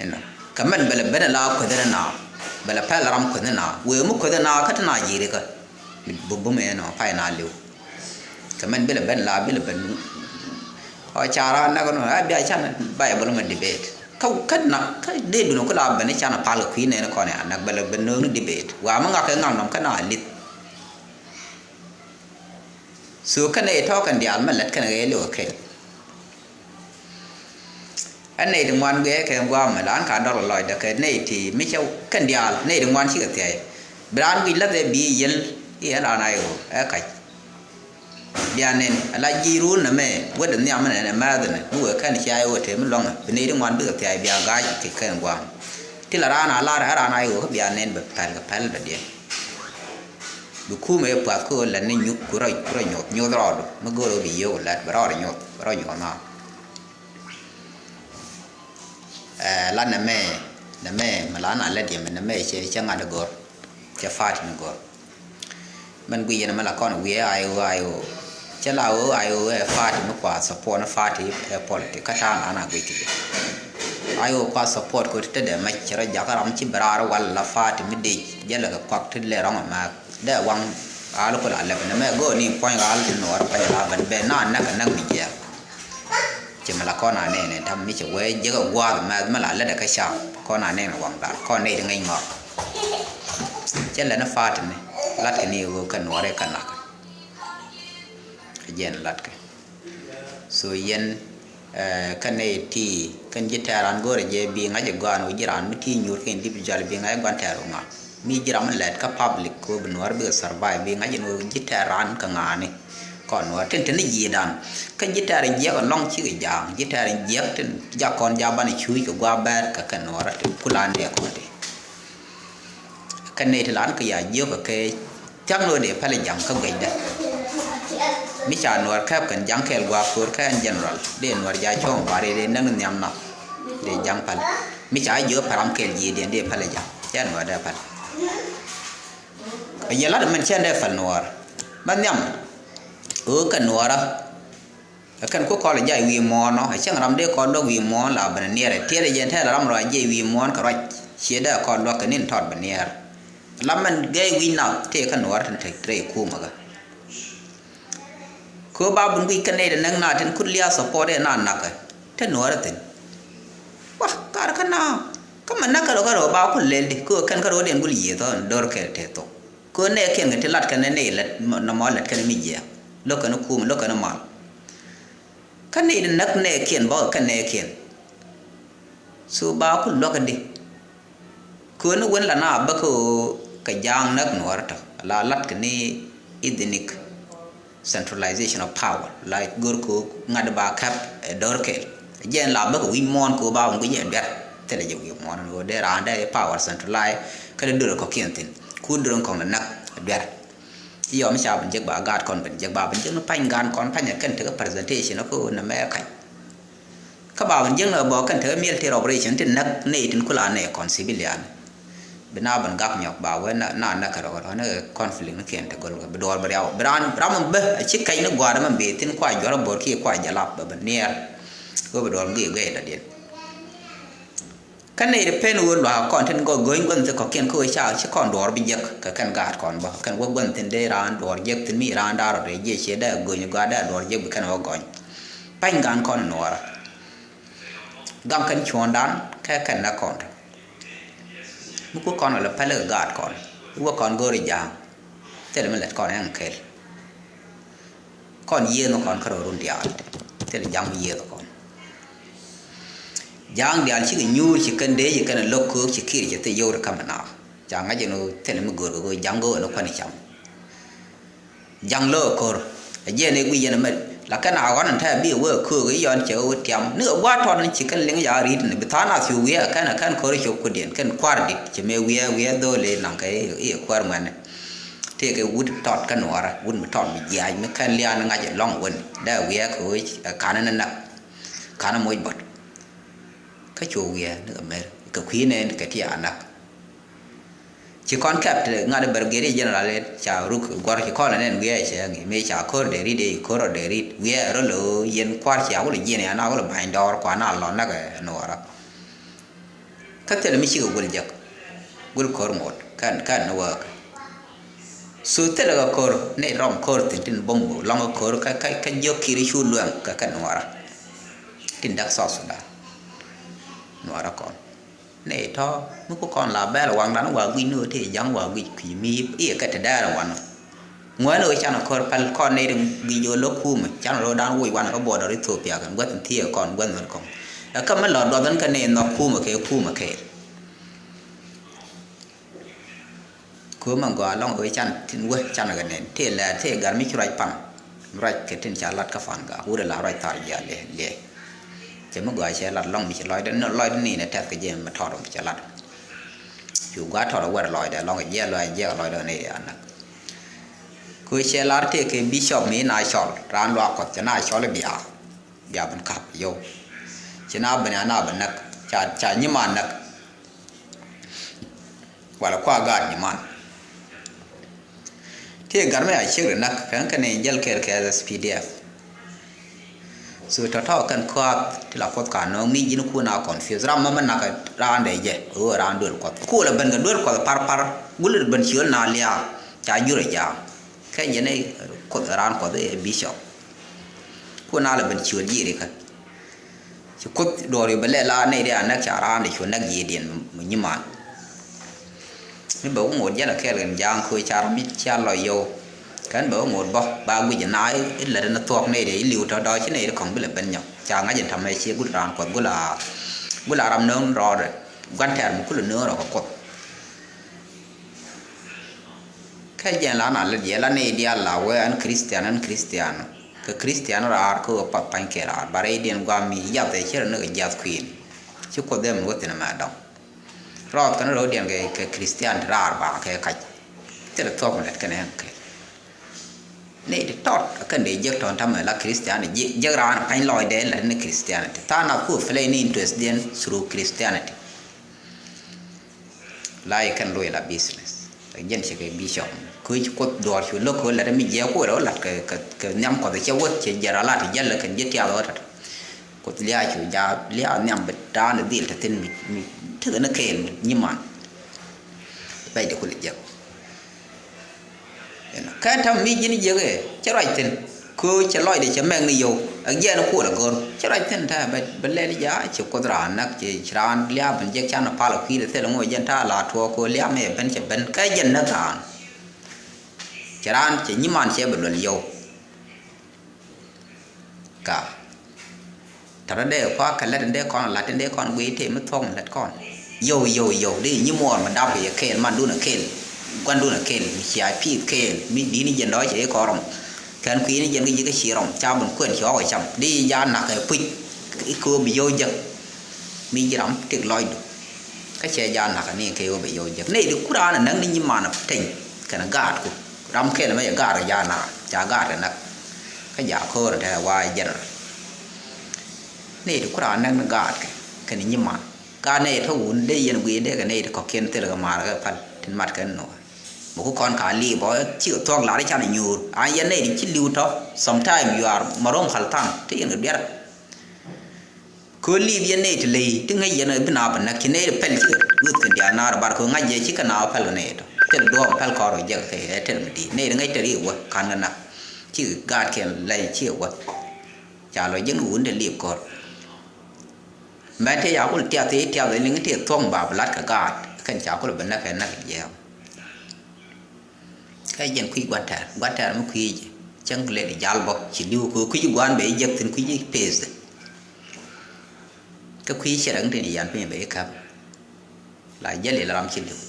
Inɔ kɛ mɛn bɛ lɛ ben la kueth ni na bɛ lɛ pɛl ram kueth ni na wee mi kueth ni na kä ti na ji̱ ri kä. Bi bum inɔ pay na liw. Kɛ mɛn bilɛ ben la bilɛ ben. Ɔ ca raan näk nɔ a bia can Bible mɛ debate. Kä kä na kä dee dun ku la ben can pal kɛ kui̱ nɛn kɔn ya näk bɛ lɛ ben nööŋ ni debate. Wa mi ŋak kɛ ŋak nɔm kä na lith. So kɛn ɛ tɔ̱ kɛn diaal mɛ lät kɛn ɣɛɛ liw kɛ kɛl. Ɛ nɛy ti ŋuan guiɛ kɛ gua̱a̱mɛ la an ka dɔl lɔcdɛ kɛ nɛy ti mi cɛ kɛn diaal nɛy ti ŋuan cikɛ thia̱y. Bi raan guic lath ɛ bi yel i̱ ɛn raan a i̱ ɣöö ɛ kac. Bia nɛn ala ji̱ ruun nɛmɛ wet nhiam mi nɛn ɛ mɛ̈th ɛnɛ mi wee kɛn cia i̱ ɣöö tëë mi luäŋɛ bi nɛy ti ŋuan bikɛ thia̱y bia ga̱a̱c kɛ kɛn gua̱a̱m. Ti la raan a lar ɛ raan a i̱ ɣöö kä bia nɛn bɛ pɛl kɛ pɛl dɔ̱diɛn. Bi kumɛ i̱ puath kä ɣöö lät ni nyuth ku rɔ ku rɔ nyoth nyoth rɔɔdu mi go̱o̱r ɣöö bi yio̱w lät bɛ rɔɔdu nyoth bɛ rɔ nyoth na. Ɛ la nɛmɛ nɛmɛ mɛ la na lät yɛ mɛ nɛmɛ cɛ cɛ ŋa̱t i̱ go̱r cɛ fa̱a̱t ni go̱r. Mɛn guic yɛn mɛ la kɔn wiee I O I O cɛ la ɣöö I O ɛ fa̱a̱t mi kua support ni fa̱a̱t ɛ politic kä ta̱a̱ la na guic kɛ jɛ. I O kua support kɛ ti te dee mɛc cɛ rɔ jakä ram ci bɛ raar wal la fa̱a̱t mi dec jɛ lɛ kɛ kuak ti lɛ rɔŋ ɛmɛ dee waŋ. Ɣa̱l ku la lɛp nɛmɛ go̱o̱r ni puɔ̱ny ɣa̱l ti nuɔɔr pɛc la ben ben na näk kɛ näk mi jiɛɛk. Cɛ mi la kɔn a nɛn ɛ tam mi cɛ wee jiäk ɛ gua̱a̱th mɛth mi la lät ɛ kä ca̱a̱p kɔn a nɛn ɛ waŋ dhal kɔn nɛy ti ŋäc ŋɔak. Cɛ lɛn ɛ fa̱a̱t ni latkɛ ni ɣöö kɛ nuɔɔr ɛ kä nak. Ɛ jɛn latkɛ. So yɛn ɛ kɛn nɛy ti kɛn ji̱ tɛɛr an go̱o̱rɛ jɛ bi ŋa̱c ɛ gɔaa ni wä ji̱ raan mi ti nyuur kɛ individual bi ŋa̱c ɛ gɔaa tɛɛr wä ŋa̱c. Mi ji̱ ram mi lɛt kä public ko bi nuɔɔr bikɛ survive bi ŋa̱c in wä ji̱ tɛɛr ran kä ŋa̱a̱ni. Kɔn nuɔɔr tin tin ni ji̱ dan kä ji̱ tɛɛr in jiɛk alɔŋ cikɛ ja̱a̱ŋ ji̱ tɛɛr in jiɛk tin jak kɔn ja̱a̱ banɛ cuuc kɛ gua̱a̱ bɛɛr kɛ kɛ nuɔɔr tin kula nɛɛk kɔn ti. Kɛ nɛy ti lan kɛ ya jiök kɛ thia̱k ni wä dee pɛl ja̱ŋ kä guecdä. Mi ca nuɔɔr kɛp kɛn ja̱ŋ kɛɛl gua̱a̱ ko̱o̱r kɛn general dee nuɔɔr ja̱ cuɔ̱ɔ̱ŋ gua̱a̱r dee näk ni nhiam nath dee ja̱ŋ päl. Mi ca jiök pɛl ram kɛɛl jiëëdiɛn dee pɛl ja̱ŋ cɛ nuɔɔr dee pɛl. Ɛ yɛ lat mɛn cɛn dee pɛl nuɔɔr. Ba nhiam. Ɣöö kɛ nuɔɔrä. Ɛ kɛn ku kɔl ɛ jay wi̱i̱ muɔ̱ɔ̱n ɔ. Ɛ cäŋ ram dee kɔl luäk wi̱i̱ muɔ̱ɔ̱n la ben ɛ niɛɛrɛ. Tiɛɛt ɛ jɛn tɛɛl ram rɔ a jay wi̱i̱ muɔ̱ɔ̱n kɛ ruac. Ciɛ dee kɔl luäk kɛ ni̱n tɔt ben niɛɛr. La mɛn gɛy wi̱i̱ nath tëë kɛ nuɔɔrä tin te rɛy kumä kä. Kɛ ɣöö ba bun guic kä nɛy dee näk na tin kut lia̱a̱ support ɛ na nakä. Te nuɔɔrä thi̱n. Wa, kar kä na. Kä mɛ näk kärɔ̱ kärɔ̱ ba kul lɛl di. Kɛ ɣöö kɛn kärɔ̱ diɛn gul yiëë thɔ dör kɛ te thok. Kɛ ɣöö nɛɛkiɛn kɛ ti lat kɛn nɛy lät nɔmɔ lät kɛn mi jiɛɛk. Lo̱k kɛn kum, lo̱k kɛn mal. Kä nɛy di näk nɛɛkiɛn bä kɛ nɛɛkiɛn. So ba kul luäk di. Kɛ ɣöö ni wen la na bä kɛ ɣöö kɛ ja̱a̱ŋ näk nuɔɔr tɔ la lat kɛ ni ethnic centralization of power la go̱r kɛ ŋa̱t ba käp ɛ dör kɛl. Jɛn la bä kɛ wi̱i̱ muɔ̱ɔ̱n kɛ ɣöö ba wä ŋuic ɛ duer. Thilɛ jɛ wi̱i̱ muɔ̱ɔ̱n ɣöö dee raan dee power centralize kä dee dör kɔ̱kiɛn thi̱n. Ku dör kɔ̱ŋ la näk ɛ duer. Ci yɔm ca ben jek ba gaat kɔn ben jek ba ben jek ni pany gaan kɔn pany ɛ kɛn tekɛ presentation ɛ kɛ ɣöö nɛ mɛ kac. Kä ba ben jek ni ɛ bɔ kɛn tekɛ military operation ti näk nɛy tin kula nɛ kɔn civilian. Bi na ben gak nyɔk ba wee na na näk kɛ rɔ kɛ rɔ ni kɛ conflict ni kiɛn te gol kɛ bi duɔɔr bi riaw bi raan ram mi bä a ci kɛc ni gua̱a̱r mi bi thin kua juɔr a bo̱r kiɛ kua jalap bä bi niɛɛr. Wee bi duɔɔr bi gi̱i̱ gɛy dɔ̱diɛn. Kä nɛy ti pen ɣöö luaak kɔn tin gɔ̱ go̱ny gua̱n thik kɔ̱kiɛn kä ɣöö ca ci kɔn duɔɔr bi jek kɛ kɛn gaat kɔn bä kɛn wä gua̱n thin dee raan duɔɔr jek thin mi raan daar rɔ rɛy jiɛc ciɛ dee go̱ny gɔaa dee duɔɔr jek bi kɛn wä gɔny. Pany gaan kɔn nuɔɔrä. Gaŋ kɛn cuɔ̱ɔ̱ŋdan kɛ kɛn nɛ kɔn tɔ. Mi ku kɔn kɛ lɛ pɛlɛ kɛ gaat kɔn iwä kɔn go̱o̱ri ja̱a̱ŋ. Thilɛ mi lɛt kɔn ɛn kɛl. Kɔn yiëëth ni kɔn kä rɔ run diaal. Thilɛ ja̱ŋ mi yiëëth kɔn. Ja̱a̱ŋ diaal cikɛ nyuur ci kɛn dee ci kɛn lo̱k köök ci kiir ci thil yio̱w ri ka̱m na. Ca ŋa̱c ɛn ɣöö thilɛ mi göör kɛ ɣöö ja̱ŋ go̱o̱k ɛn kuani cam. Ja̱ŋ lo̱k ɛ ko̱r. Ɛ jiɛn ɛ guic yɛn ɛmɛ. Lakin a ɣɔn ɛn tɛ̈ bi ɛ wee ɛ köök ɛ yɔn cɛ ɣöö tiam ni ɛ gua̱a̱r tɔt ɛn ci kɛn liŋ ca ri̱t ɛn bi tha̱a̱ŋ nath cu wiee ɛ kɛn ɛ kɛn ko̱r ɛ cop kudiɛn kɛn kua̱r dit ci mëë wiee wiee dho̱o̱l ɛ naŋ kɛ i̱ ɛ kuäär ŋuɛ̈nɛ. Tëëkɛ wut tɔt kä nuɔɔrä wut mi tɔt mi jiaac mi kɛn liaan ŋa̱c ɛlɔ̱ŋ wen dee wiee kɛ ɣöö ɛ ka̱n ɛn ɛ näk. Ka̱n ɛ moc bɔt. Kä cu wiee ni kɛ mer kɛ kui̱ nɛn kɛ ti a näk. Ci kɔn kɛp ti ŋa̱t Brigadier General ca ruk guɔ̱r ci kɔn nɛn wiee cɛ ŋi̱ mëë ca ko̱r dee rit dee ko̱r rɔ dee rit wiee rɔ lo̱ yɛn kua̱r cia wul jiɛn ya na wul ba̱ny dɔɔr kua na lɔ näk ɛ nuɔɔrä. Kä thilɛ mi cikɛ gul jek gul ko̱r ŋot kɛn kɛn ni wäk. So thilɛ kɛ ko̱r ni rɔm ko̱r thin tin bom lɔŋ kɛ ko̱r kä kä kä jiök kiri cu luɛŋ kɛ kɛn nuɔɔrä. Tin däk South Sudan nuɔɔrä kɔn. Nɛ tɔ mi ku kɔn la bɛl waŋdan wa guic ni ɣöö tëë ja̱ŋ wa guic kui̱ mi i̱ kɛ te dɛɛr wanɔ. Ŋuɛ̈ni ɣöö canɛ kɔr päl kɔn nɛy ti guic ɣöö lo̱k kumɛ canɛ ro̱o̱dan woc wanɛ rɔ border Ethiopia kɛn gua̱th in thiee kɔn gua̱th in kɔn. Ɛ kä mi lɔ duɔth in kä nɛy nhɔk kumɛ kɛ kumɛ kɛɛl. Köömɛ gɔaa lɔŋ ɣöö can tin wä canɛ kɛ nɛn tëë lɛɛr tëë gat mi ci ruac pan. Mi ruac kɛ tin ca lat kä pan gak wut ɛ la ruac thar jial liɛ liɛ. Cɛ mi gɔaa cɛ lat lɔŋ mi ci lɔcdɛ ni lɔcdɛ ni nɛ tɛth kɛ jiɛn mi tɔt ɔ mi cɛ lat. Cu gua̱a̱r tɔt ɛ wɛr lɔcdɛ lɔŋ ɛ jiɛk lɔc ɛ jiɛk lɔcdɛ ni ɛ anäk. Kö cɛ lar tëë kɛ bicop mi na cɔl raan luaak Kuɔth cɛ na cɔl i̱ bia bia ben ka̱p yio̱w. Ci na ben ya na ben näk ca ca nyiman näk. Wala kua gaat nyiman. Tëë gat mi a ciek ri näk kɛn kɛn in jäl kɛɛl kɛ S P D F. So tɔ̱tɔ̱ kɛn kɔath ti la Kuoth ka nɔɔk ni ji̱n kun a confuse ram ma mi nak raan dee jɛ ɣöö raan duel Kuɔth. Ku la ben kɛ duel Kuɔth par par gul ben ciöl na liaak ca jur a jaam. Kɛ jɛ ni Kuoth raan Kuɔth i̱ bicop. Kun a la ben ciöl ji̱ ri kɛ. Ci Kuoth duɔɔr yu bɛ lɛ la nɛy di a näk ca raan di cu näk yiëëdiɛn mi nyiman. Mi bɛ wä ŋot jɛn a kɛɛl kɛn ja̱a̱ŋ köö ca ram mi cia lɔ yio̱w. Kɛn bɛ wä ŋot bä ba guic na i̱ lät ni thuɔ̱k nɛy di i̱ li̱w tɔ dɔɔc ci nɛy di kɔ̱ŋ bi lɛ ben nyɔk ca ŋa̱c in ta̱mɛ ci gul raan Kuɔth gul a gul a ram nööŋ rɔɔdɛ gua̱n tɛɛr mi kulɛ nööŋ rɔ kɛ Kuoth. Kä jɛn la na lät yɛ la ni diaal la wee ɛn Christian ɛn Christian. Kɛ Christian raar kä wee path pa̱ny kɛ raar ba rɛydiɛn guam mi yath ɛ cir ni kɛ jiath kui̱n. Ci Kuoth dee mi wä thin ɛmɛ dɔ̱ŋ. Rɔɔth kɛn ro̱o̱diɛn kɛ kɛ Christian ti raar ba kɛ kac. Thilɛ thuɔ̱k mi lät kɛn ɛn kɛ. Ni ti tɔt kɛn dee jiäk tɔ̱n tamɛ la Christian jiäk raan pa̱ny lɔcdɛ lät ni Christianity tha̱a̱ŋ na ku play ni interest diɛn through Christianity. La yɛ kɛn luɔy la business. Ɛ jɛn cɛ kɛ bishop. Kɛ ci Kuoth duɔ̱ɔ̱r cu lo̱k kɛ lat mi jiɛk kuɔl lat kɛ, kɛ, kɛ nhiam Kuɔth cɛ wä cɛ jiɛr a lat jäl kɛn ji̱ tiath ɣä tat. Kuoth lia̱a̱ cu ja̱ lia̱a̱ nhiam bi da̱a̱n dhil te thi̱n mi, mi tekɛ ni kɛɛl nyiman. Bɛc de kulɛ jiɛk. Kä ta̱m mi ji̱n jiäk ɛ cä ruac thi̱n. Kɛ cɛ lɔcdɛ cɛ mɛk ni yio̱w. Ɛ jiɛn kuɔl ɛ go̱r cä ruac thi̱n ta̱a̱ bɛ, bɛ lɛl ja̱ ci Kuoth raan näk ci, ci raan lia̱a̱ ben jiäk can pal ɛ kui̱dɛ thil ŋo̱ jɛn ta̱a̱ la tuɔɔk kɛ lia̱a̱ mɛ ben cɛ ben kä jɛn näk raan. Cɛ raan cɛ nyiman cɛ bɛ luɛl yio̱w. Ka tɔ̱tɔ̱ dee kua̱r kɛ lät in dee kɔn lat in dee kɔn guiy tëë mi thuɔ̱k mi lät kɔn. Yio̱w, yio̱w, yio̱w, dee nyi muɔɔr mi dap kɛ yɛ kɛɛl, mandun ɛ kɛɛl, gua̱ndun ɛ kɛɛl, mi cia pi̱i̱th kɛɛl, mi di̱t ni jɛn dɔ̱ɔ̱c cɛ i̱ kɔn rɔm. Kɛn kui̱ ni jɛn kɛ ji̱ kä ci rɔm ca ben kuɛn ci ɣɔk ɛ cam dee ja̱ nak kɛ puc. I̱ kööb bi yio̱w jek mi ji̱ ram tik lɔcdu. Kä cɛ ja̱ nak kɛ ni kɛ ɣöö bɛ yio̱w jek nɛy di ku raan ɛ näk ni nyiman ɛ teny kɛn gaatku. Ram kɛl mɛ jɛ gaat kɛ ja̱ nak ca gaat kɛ näk. Kä ja̱ ko̱o̱r ɛ tɛ̈ wa jɛn rɔ. Nɛy ti ku raan näk ni gaat kɛ kɛn nyiman. Gaat nɛy tɔ̱ wun dee yɛn guiy dee kɛ nɛy ti kɔ̱kiɛn thil kɛ maar kɛ päl tin mat kɛn nuɔɔr. Mɛ ku kɔn ka liip ɔ cikɛ thuɔ̱k lar i̱ can inyuur an yɛn nɛy ti ci li̱w tɔ̱. Sometime you are marom khaltan ti yɛn kɛ biɛr. Kö liip yɛn nɛy ti ley ti ŋäc yɛn bi naap näk ci nɛy ti pɛl cikɛ ɣöth kɛn diaal naar bar kö ŋa̱c yɛ cikɛ naap pɛl kɛ nɛy tɔ thil duɔɔk pɛl kɔr kɛ jek kɛ ɛ tɛl mi di̱i̱t nɛy ti ŋäc tɛl i̱ wä ka̱n kɛ näk. Cikɛ gaatkiɛn lɛy cikɛ wä. Ca lɔ ji̱n wun ti liip kɔr. Mɛ ti yakul tiath i̱ tiath i̱ liŋ ti thuɔ̱ŋ ba bi lat kɛ gaat kɛn ca kul bi näk kɛ näk jiɛɛm. Kä jɛn kui̱ gua̱n tɛ̈r gua̱n tɛ̈r mi kui̱ ji̱ cäŋ lɛ di jal bä ci li̱w kɛ kui̱ gua̱n bɛ jiäk thi̱n kui̱ ji̱ peth. Kä kui̱ cɛ rɛŋ tin yan piny bɛ i̱ käp. La jäl il ram ci li̱w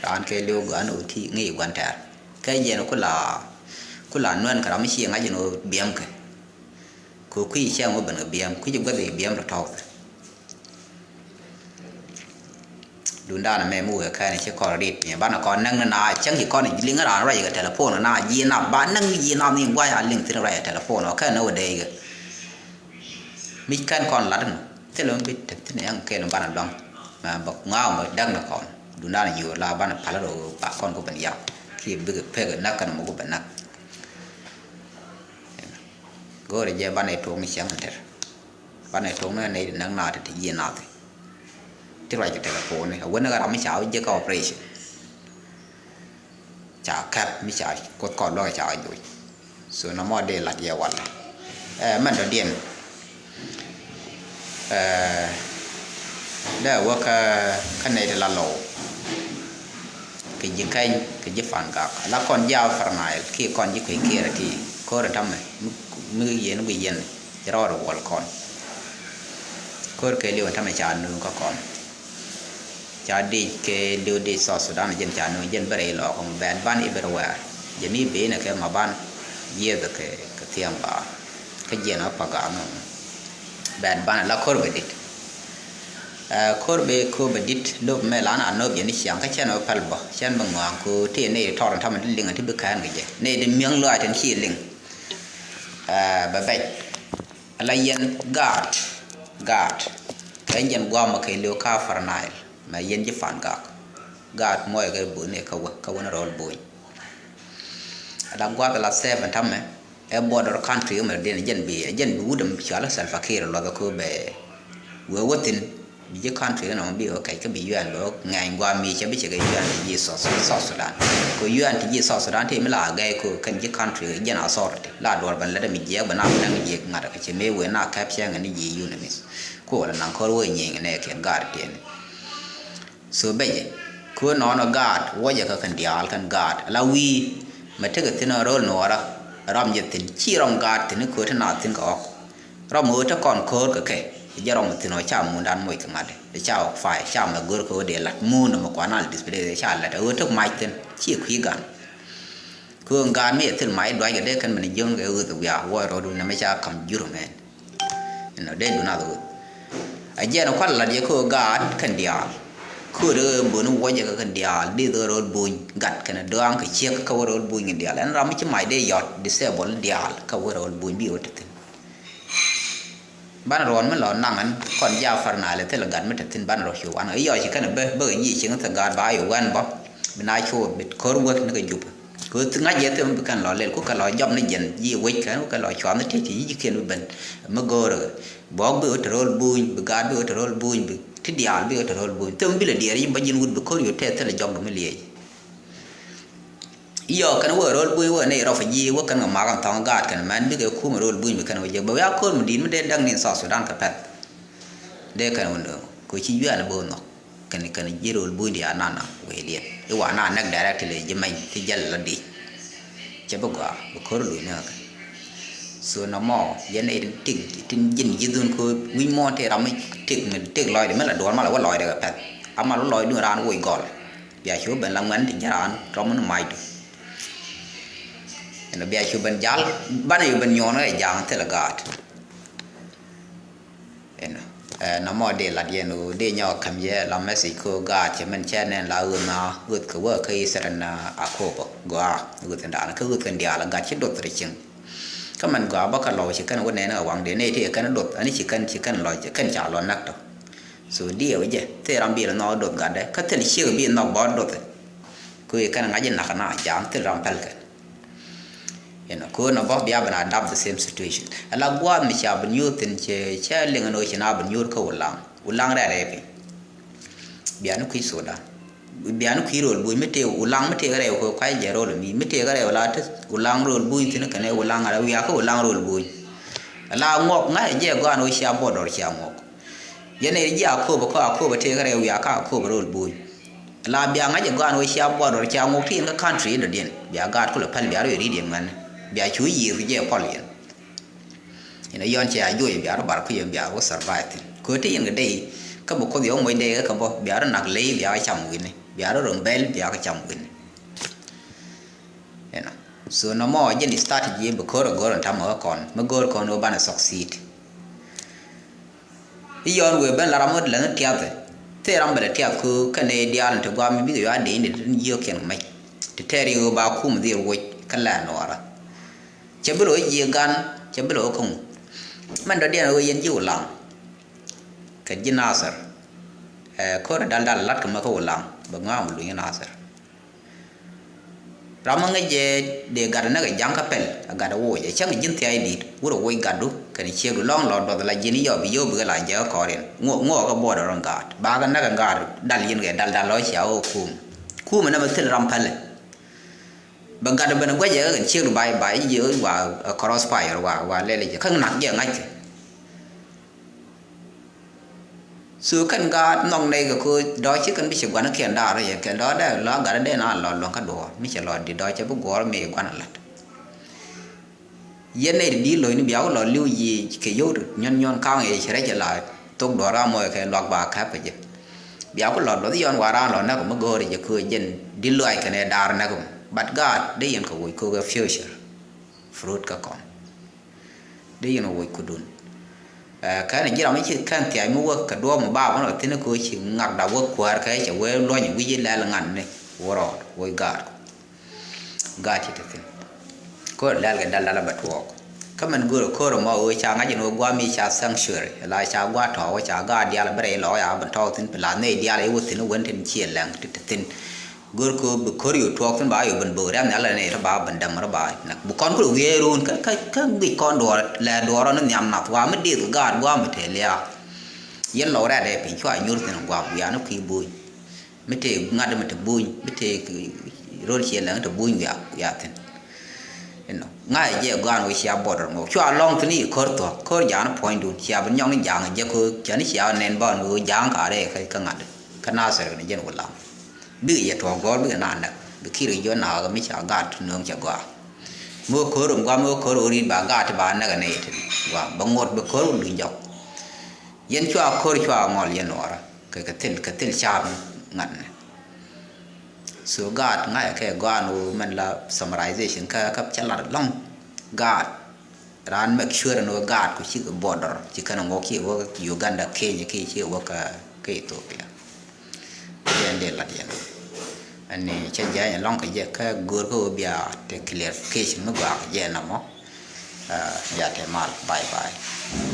raan kɛ li̱w gua̱n ɣöö ti ŋi̱i̱c gua̱n tɛ̈r. Kä jɛn ku la ku la nuɛn kɛ ram mi ci ŋa̱c in ɣöö biɛmkɛ. Kɛ kui̱ cɛ ŋuɔ̱ ben kɛ biɛm kui̱ ci guäth i̱ biɛm tɔ̱tɔ̱. Dundan mɛ mi wee kɛn ci kɔn rit ni banɛ kɔn näŋ ni na cäŋ ci kɔn liŋ raan ruac kɛ telephone na ji̱ na ba näŋ ji̱ na ni guay a liŋ thin ruac kɛ telephone ɔ kɛn ni wä dee kɛ. Mi kɛn kɔn lat ni thil mi bi te thin yɛŋ kɛn banɛ luaŋ. Mɛ bä ŋa̱a̱ mɛ däk ni kɔn dundan ji̱ wä la banɛ pal ro ba kɔn ku ben yam. Ki bikɛ pek näk kɛn mɛ ku ben näk. Go̱o̱rɛ jɛ banɛ tuɔŋ ni cäŋ ter. Banɛ tuɔŋ ni nɛy ti näk na ti ti ji̱ nath. Ti ruac kɛ telephone a wen ni ram mi ca wä jek kä operation. Ca kɛp mi ca kuoth kɔn luɔk ca wä joc. So nɔmɔ dee lat yɛ walɛ. Ɛ mɛn dɔ̱diɛn. Ɛ dee wä kä kä nɛy ti la lɔw. Kɛ ji̱ kɛny kɛ ji̱ pan gak la kɔn ji̱ a Upper Nile kiɛ kɔn ji̱ kuec kiɛɛrɛ ti ko̱r in tamɛ mi, mi yɛn guic yɛn. Ci rɔɔd wuɔl kɔn. Ko̱r kɛ liw in tamɛ ca nööŋ kä kɔn. Ca dic kɛ liw dic South Sudan jɛn ca nööŋ jɛn bɛ rɛy lɔɔk kɔn bɛn ban i̱ bɛ rɛ wɛɛr. Jɛ mi ben kɛ ma ban yiëth kɛ kɛ thiɛŋ ba. Kä jiɛn ɔ pa gak nööŋ bɛn ban la ko̱r bɛ dit. Ɛ ko̱r bɛ ko̱r bɛ dit lop mɛ lan a nööp jɛ ni ciaŋ kä cɛn bɛ päl bä cɛn bɛ ŋɔaŋ ko tëë nɛy tɔr in tamɛ ti liŋ ti bi kään kɛ jɛ nɛy ti miäŋ lɔaac tin ci liŋ. Ɛ bɛ bɛc. Ala yɛn gaat gaat kɛ jɛn guamɔ kɛ liw ka Upper Nile mɛ yɛn ji̱ pan gak. Gaat muɔc kɛ buni kä wä kä wä ni rɔl buny. Ala guath ala seven tamɛ ɛ border country mɛ diɛn jɛn bi jɛn bi wut cual Salva Kiir luɔth kä bɛ wee wä thin. Bi ji̱ country nɔ bi wä kɛc kä bi U N bɛ wä ŋɛny guam mi cɛ bi cɛ kɛ U N ti ji̱ South South Sudan. Kɛ U N ti ji̱ South Sudan ti mi la gɛy kɛ kɛn ji̱ country jɛn authority la duɔr bɛn lɛ dɛ mi jiɛk bɛ na bɛ na jiɛk ŋa̱t kɛ cɛ mi wee na kɛp cɛ ŋɛ ni ji̱ UNMISS. Ku wä la naŋ kɔr wee nyieny nɛ kɛ gaat tiɛni. So bɛ jɛ ku nɔnɔ gaat wä jɛ kä kɛn diaal kɛn gaat la wi̱i̱ mɛ tekɛ thin röl nuɔɔrä. Ram jɛ thin ci ram gaat thin ku ti na thin kɛ ɣɔk. Ram ɣöö te kɔn ko̱o̱r kɛ kɛ jɛ ram thin ɔ ca mundan moc kɛ ŋa̱t ca ɣɔk fay ca mɛ go̱r kɛ ɣöö dee lat mun mɛ kuan al display ca lat ɣöö te mac thin ci kui̱ gan. Kɛ ɣöö gaat mi ɛ thil mac duac kɛ dee kɛn mɛn jiöŋ kɛ ɣöth wiaa wuɔc rɔɔdu nɛmɛ ca ka̱m jur mɛn. Inɔ dee dun a dhuk. A jiɛn kual lat yɛ kä gaat kɛn diaal. Kööt ɛ bön wä jɛ kä kɛn diaal di dhok rɔɔl buny gat kɛn dɔaŋ kɛ ciek kä wä rɔɔl buny kɛn diaal ɛn ram mi ci mac dee yɔt disable diaal kä wä rɔɔl buny bi wä te thin. Ban ruɔn mi lɔ naŋ ɛn kɔn ja Upper Nile thil gat mi te thin ban rɔ cu wan ɛ yɔc ci kɛn bä bä kɛ ji̱ cieŋ thil gaat ba yɔ wɛn bä. Bi na cu bi ko̱r wek ni kɛ jup. Kɛ ɣöö ŋa̱c jɛ thil mi bi kɛn lɔ lɛl, ku kɛ lɔ jɔp ni jɛn ji̱ wec kɛn, ku kɛ lɔ cuath ni tëë ti yi̱c kɛn bi ben mi go̱o̱rä. Buɔ̱k bi ɣöö te ro̱l buny, bi gaat bi ɣöö te ro̱l buny, bi ti diaal bi ɣöö te ro̱l buny. Thil mi bi lɛ diɛɛr ji̱ ba ji̱n wut bi ko̱r yo̱ tɛth thilɛ jɔk mi liɛɛc. Iyɔ kɛn wä ro̱l buny wä nɛy rɔf ji̱ wä kɛn kɛ mak ɛn thɔŋ gaat kɛn mɛn bikɛ kumɛ ro̱l buny bi kɛn wä jɛ bɛ wä ya ko̱r mi di̱i̱t mi dee däk ni South Sudan kɛ pɛth. Dee kɛn wä nööŋ kɛ ci yuɛn bä wä nhɔk. Kɛn kɛn ji̱ ro̱l buny di a nan na wee liɛt i̱ wa na nɛk directly ji̱ mɛny ti jäl la di. Cɛ bi gɔaa bi ko̱r luny ni ɣä kɛ. So nɔmɔ yɛn nɛy tin tik tin ji̱n ji̱ dhun ko̱ wi̱ny mɔ tëë ram mi tik mi tik lɔcdɛ mi la duɔl ma la wä lɔcdɛ kɛ pɛth. Ama lɔ lɔcdun raan woc gɔl. Bia cu ben la ŋuɛn ti ji̱ raan rɔm ni macdu. Ɛn bia cu ben jal banɛ cu ben nyuɔn kɛ ja̱a̱ŋ thilɛ gaat. Ɛn ɛ nɔmɔ dee lat yɛn ɣöö dee nyɔk käm yɛ la message kä gaat cɛ mɛn cɛ nɛn la ɣöö na ɣöth kɛ wä kä Eastern Akobo gɔaa ɣöth in daanɛ kä ɣöth in diaal gat ci doth rɛ cieŋ. Kä mɛn gɔaa bä kä lɔw ci kɛn wä nɛn ɛ waŋ dee nɛy ti kɛn doth ani ci kɛn ci kɛn lɔc kɛn ca lɔ näk tɔ. So diɛw jɛ thil ram bi lɛ nhɔk doth gatdɛ kä thil ciek bi nhɔk bɔt doth. Kɛ ɣöö kɛn ŋa̱c inak na ja̱a̱ŋ thil ram päl kɛn. Inɔ kɛ ɣöö nɔ bä bia ben adapt the same situation. Ala gua̱a̱th mi ca ben nyuur thi̱n cɛ cɛ liŋ ɛn ɣöö ci na ben nyuur kä Ulaŋ. Ulaŋ rɛl rɛy piny. Bia ni kui̱ Sudan. Bia ni kui̱ ro̱l buny mi tëë Ulaŋ mi tëë rɛy kɛ kuay jɛ ro̱l mi mi tëë rɛy Ulaŋ ro̱l buny thi̱n kɛnɛ Ulaŋ ara wiak kä Ulaŋ ro̱l buny. Ala ŋuɔk ŋa̱c jɛ gɔaa ɛn ɣöö cia border cia ŋuɔk. Yɛn ɛ ji̱ Akobo kä Akobo tëë kɛ rɛy wiak kä Akobo ro̱l buny. La bia ŋa̱c ɛ gɔaa ɛn ɣöö cia border cia ŋuɔk ti yɛn kä country in dɔ̱diɛn bia gaat kulɛ päl bia rɔ yɛ ri̱t yɛn ŋuɛ̈ni bia cu yiëër kɛ jɛ pɔl yɛn. Inɔ yɔn cɛ a juɔc bia rɔ bar kui̱ yɛn bia rɔ survive thi̱n kɛ ɣöö ti yɛn kɛ dey. Kä bi Kuoth yɛ wä moc dey kä bä bia rɔ nak ley bia kɛ cam wi̱ni bia rɔ röm bɛl bia kɛ cam wi̱ni. Inɔ so nɔmɔ jɛn strategy bi ko̱r ɛ go̱r ɛn tamɛ kä kɔn mi go̱r kɔn ɣöö banɛ succeed. I̱ yɔn wëë ben la ram ɣöö lɛŋ tiath. Thil ram bɛ lɛ tiath kä kɛn ɛ diaal ni ti guam mi bikɛ yua̱a̱ dee ni ti yiëëkiɛn kɛ mec. Ti tɛɛr i̱ ɣöö ba kum dhil woc kä lɛn nuɔɔrä. Cɛ bi lo̱c jiɛ gan cɛ bi lo̱c kä ŋu. Mɛn dɔ̱diɛn ɣöö yɛn ji̱ Ulaŋ. Kɛ ji̱ Nasir. Ɛ ko̱r ɛ dal dal lat kɛ mɛ kä Ulaŋ bɛ ŋa̱a̱m luny Nasir. Ram mi ŋäc jɛ dee gat näk ɛ ja̱ŋ kä pɛl ɛ gat ɛ woc ɛ cäŋ ji̱n thia̱a̱c di̱i̱t wurɛ woc gatdu kɛnɛ ciekdu lɔ̱ŋ lɔ duɔth la ji̱n i̱ yɔp i̱ yio̱w bikɛ la jɛ kä kɔɔr in ŋuɔ ŋuɔ kä border in gaat bakɛ näk in gaat dal yɛn kɛ dal dal lɔ cia ɣä kum. Kum in nɛmɛ thil ram pälɛ. Bɛ gat in ben in guäc jɛ kä kɛn ciekdu bay bay ji̱ wa ɛ cross fire wa wa lɛl jɛ kä nak jɛ ŋa̱ckɛ. So kɛn gaat nhɔk nɛy kɛ ko̱ dɔ̱ ci kɛn bi ci gua̱n kiɛn da̱a̱r yɛ kɛ dɔ̱ dɛ lɔ gat dee na lɔ luɔ̱ŋ kä duɔ̱ɔ̱r mi cɛ lɔ di dɔ̱ cɛ bi guɔ̱ɔ̱r mi gua̱n lat. Yɛn nɛy di lo̱c ni bia wä lɔ li̱w yi kɛ yio̱w nyɔn nyɔn ka̱ŋ yɛ ci rɛc la thok duɔ̱ɔ̱r amɔ kɛ luak ba käp kɛ jɛ. Bia ku lɔ duɔth yɔn wa raan lɔ näk mi go̱o̱r jɛ ko̱ jɛn di luac kɛn ɛ da̱a̱r näk mi. But gaat dee yɛn kɛ woc ko̱ kɛ future fruit kä kɔn. Dee yɛn woc kudun. Ɛ kɛn ji̱ ram mi ci kɛn thiac mi wä kɛ duɔ̱ɔ̱p mi baap mi lɔ thi̱n ko̱ ci ŋakda wä kuäär kɛ cɛ wee luɔ̱ny wi̱c ilɛl ŋa̱n ni wä rɔɔd woc gaat. Gaat ci te thi̱n. Ko̱r lɛl kɛ dal dal a bɛ tuɔɔk. Kä mɛn go̱o̱r ko̱r mɔ wee ca ŋa̱c in wä gua̱a̱m mi ca sanctuary la ca gua̱a̱ tɔ̱ wä ca gaat diaal a bɛ rɛy lɔ ya bɛ tɔ̱ thi̱n pi la nɛy diaal a i̱ wä thi̱n wän tin ciɛ lɛŋ ti te thi̱n. Go̱r ko̱ bi ko̱r yo̱ tuɔɔk thi̱n ba yo̱ ben bo̱o̱k riath nhial la nɛy rɔ ba ben däm rɔ ba nak bi kɔn kulɛ wiee ruun kä kä kä guic kɔn duɔɔr lɛ duɔɔr rɔ ni nhiam nath wa mi dieth kɛ gaat gua̱a̱m mi te liaak. Yɛn lɔw rɛɛt ɛ piny cua nyuur thi̱n gua̱a̱m wiaa ni kui̱ buny. Mi te ŋa̱t mi te buny mi te ro̱l ciɛ lɛŋ te buny wiaa wiaa thi̱n. Inɔ ŋa̱c jɛ gɔaan wee cia border ŋɔk cua lɔŋ thi̱n i̱ ko̱r thuɔ̱k ko̱r ja̱a̱n puɔ̱nydun cia bi nyɔk ni ja̱a̱ŋ jɛ ko̱ cä ni cia nɛn bä ɣöö ja̱a̱ŋ ka̱rɛ kä ŋa̱t kä Nasir kɛn jɛn wä lam. Bikɛ yɛ tuɔɔk gɔ̱r bikɛ na näk bi ki̱r kɛ jiɔ nakä mi ca gaat ti nööŋ cɛ gɔaa. Mi wä ko̱r rom gɔaa mi wä ko̱r rom ri̱t ba gaat ti ba näk ɛ nɛy tin gɔaa bɛ ŋot bɛ ko̱r wä luny jɔk. Yɛn cua ko̱r cua ŋɔl yɛn nuɔɔrä kɛ kɛ thil kɛ thil ca̱a̱p ŋa̱tnɛ. So gaat ŋa̱cɛ kɛ gɔaa ni wä mɛn la summarization kä kä cä lat lɔ̱ŋ. Gaat raan make sure ni wä gaat ku cikɛ border ci kɛn ŋuɔk ci wä Uganda Kenya ki ci wä kä kä Ethiopia. Jɛ ni dee lat yɛn. Ani cä jɛ ni lɔŋ kɛ jɛ kä go̱o̱r kä wä bia te clarification mi gɔaa kɛ jɛ na mɔ. Bia te mal bye bye.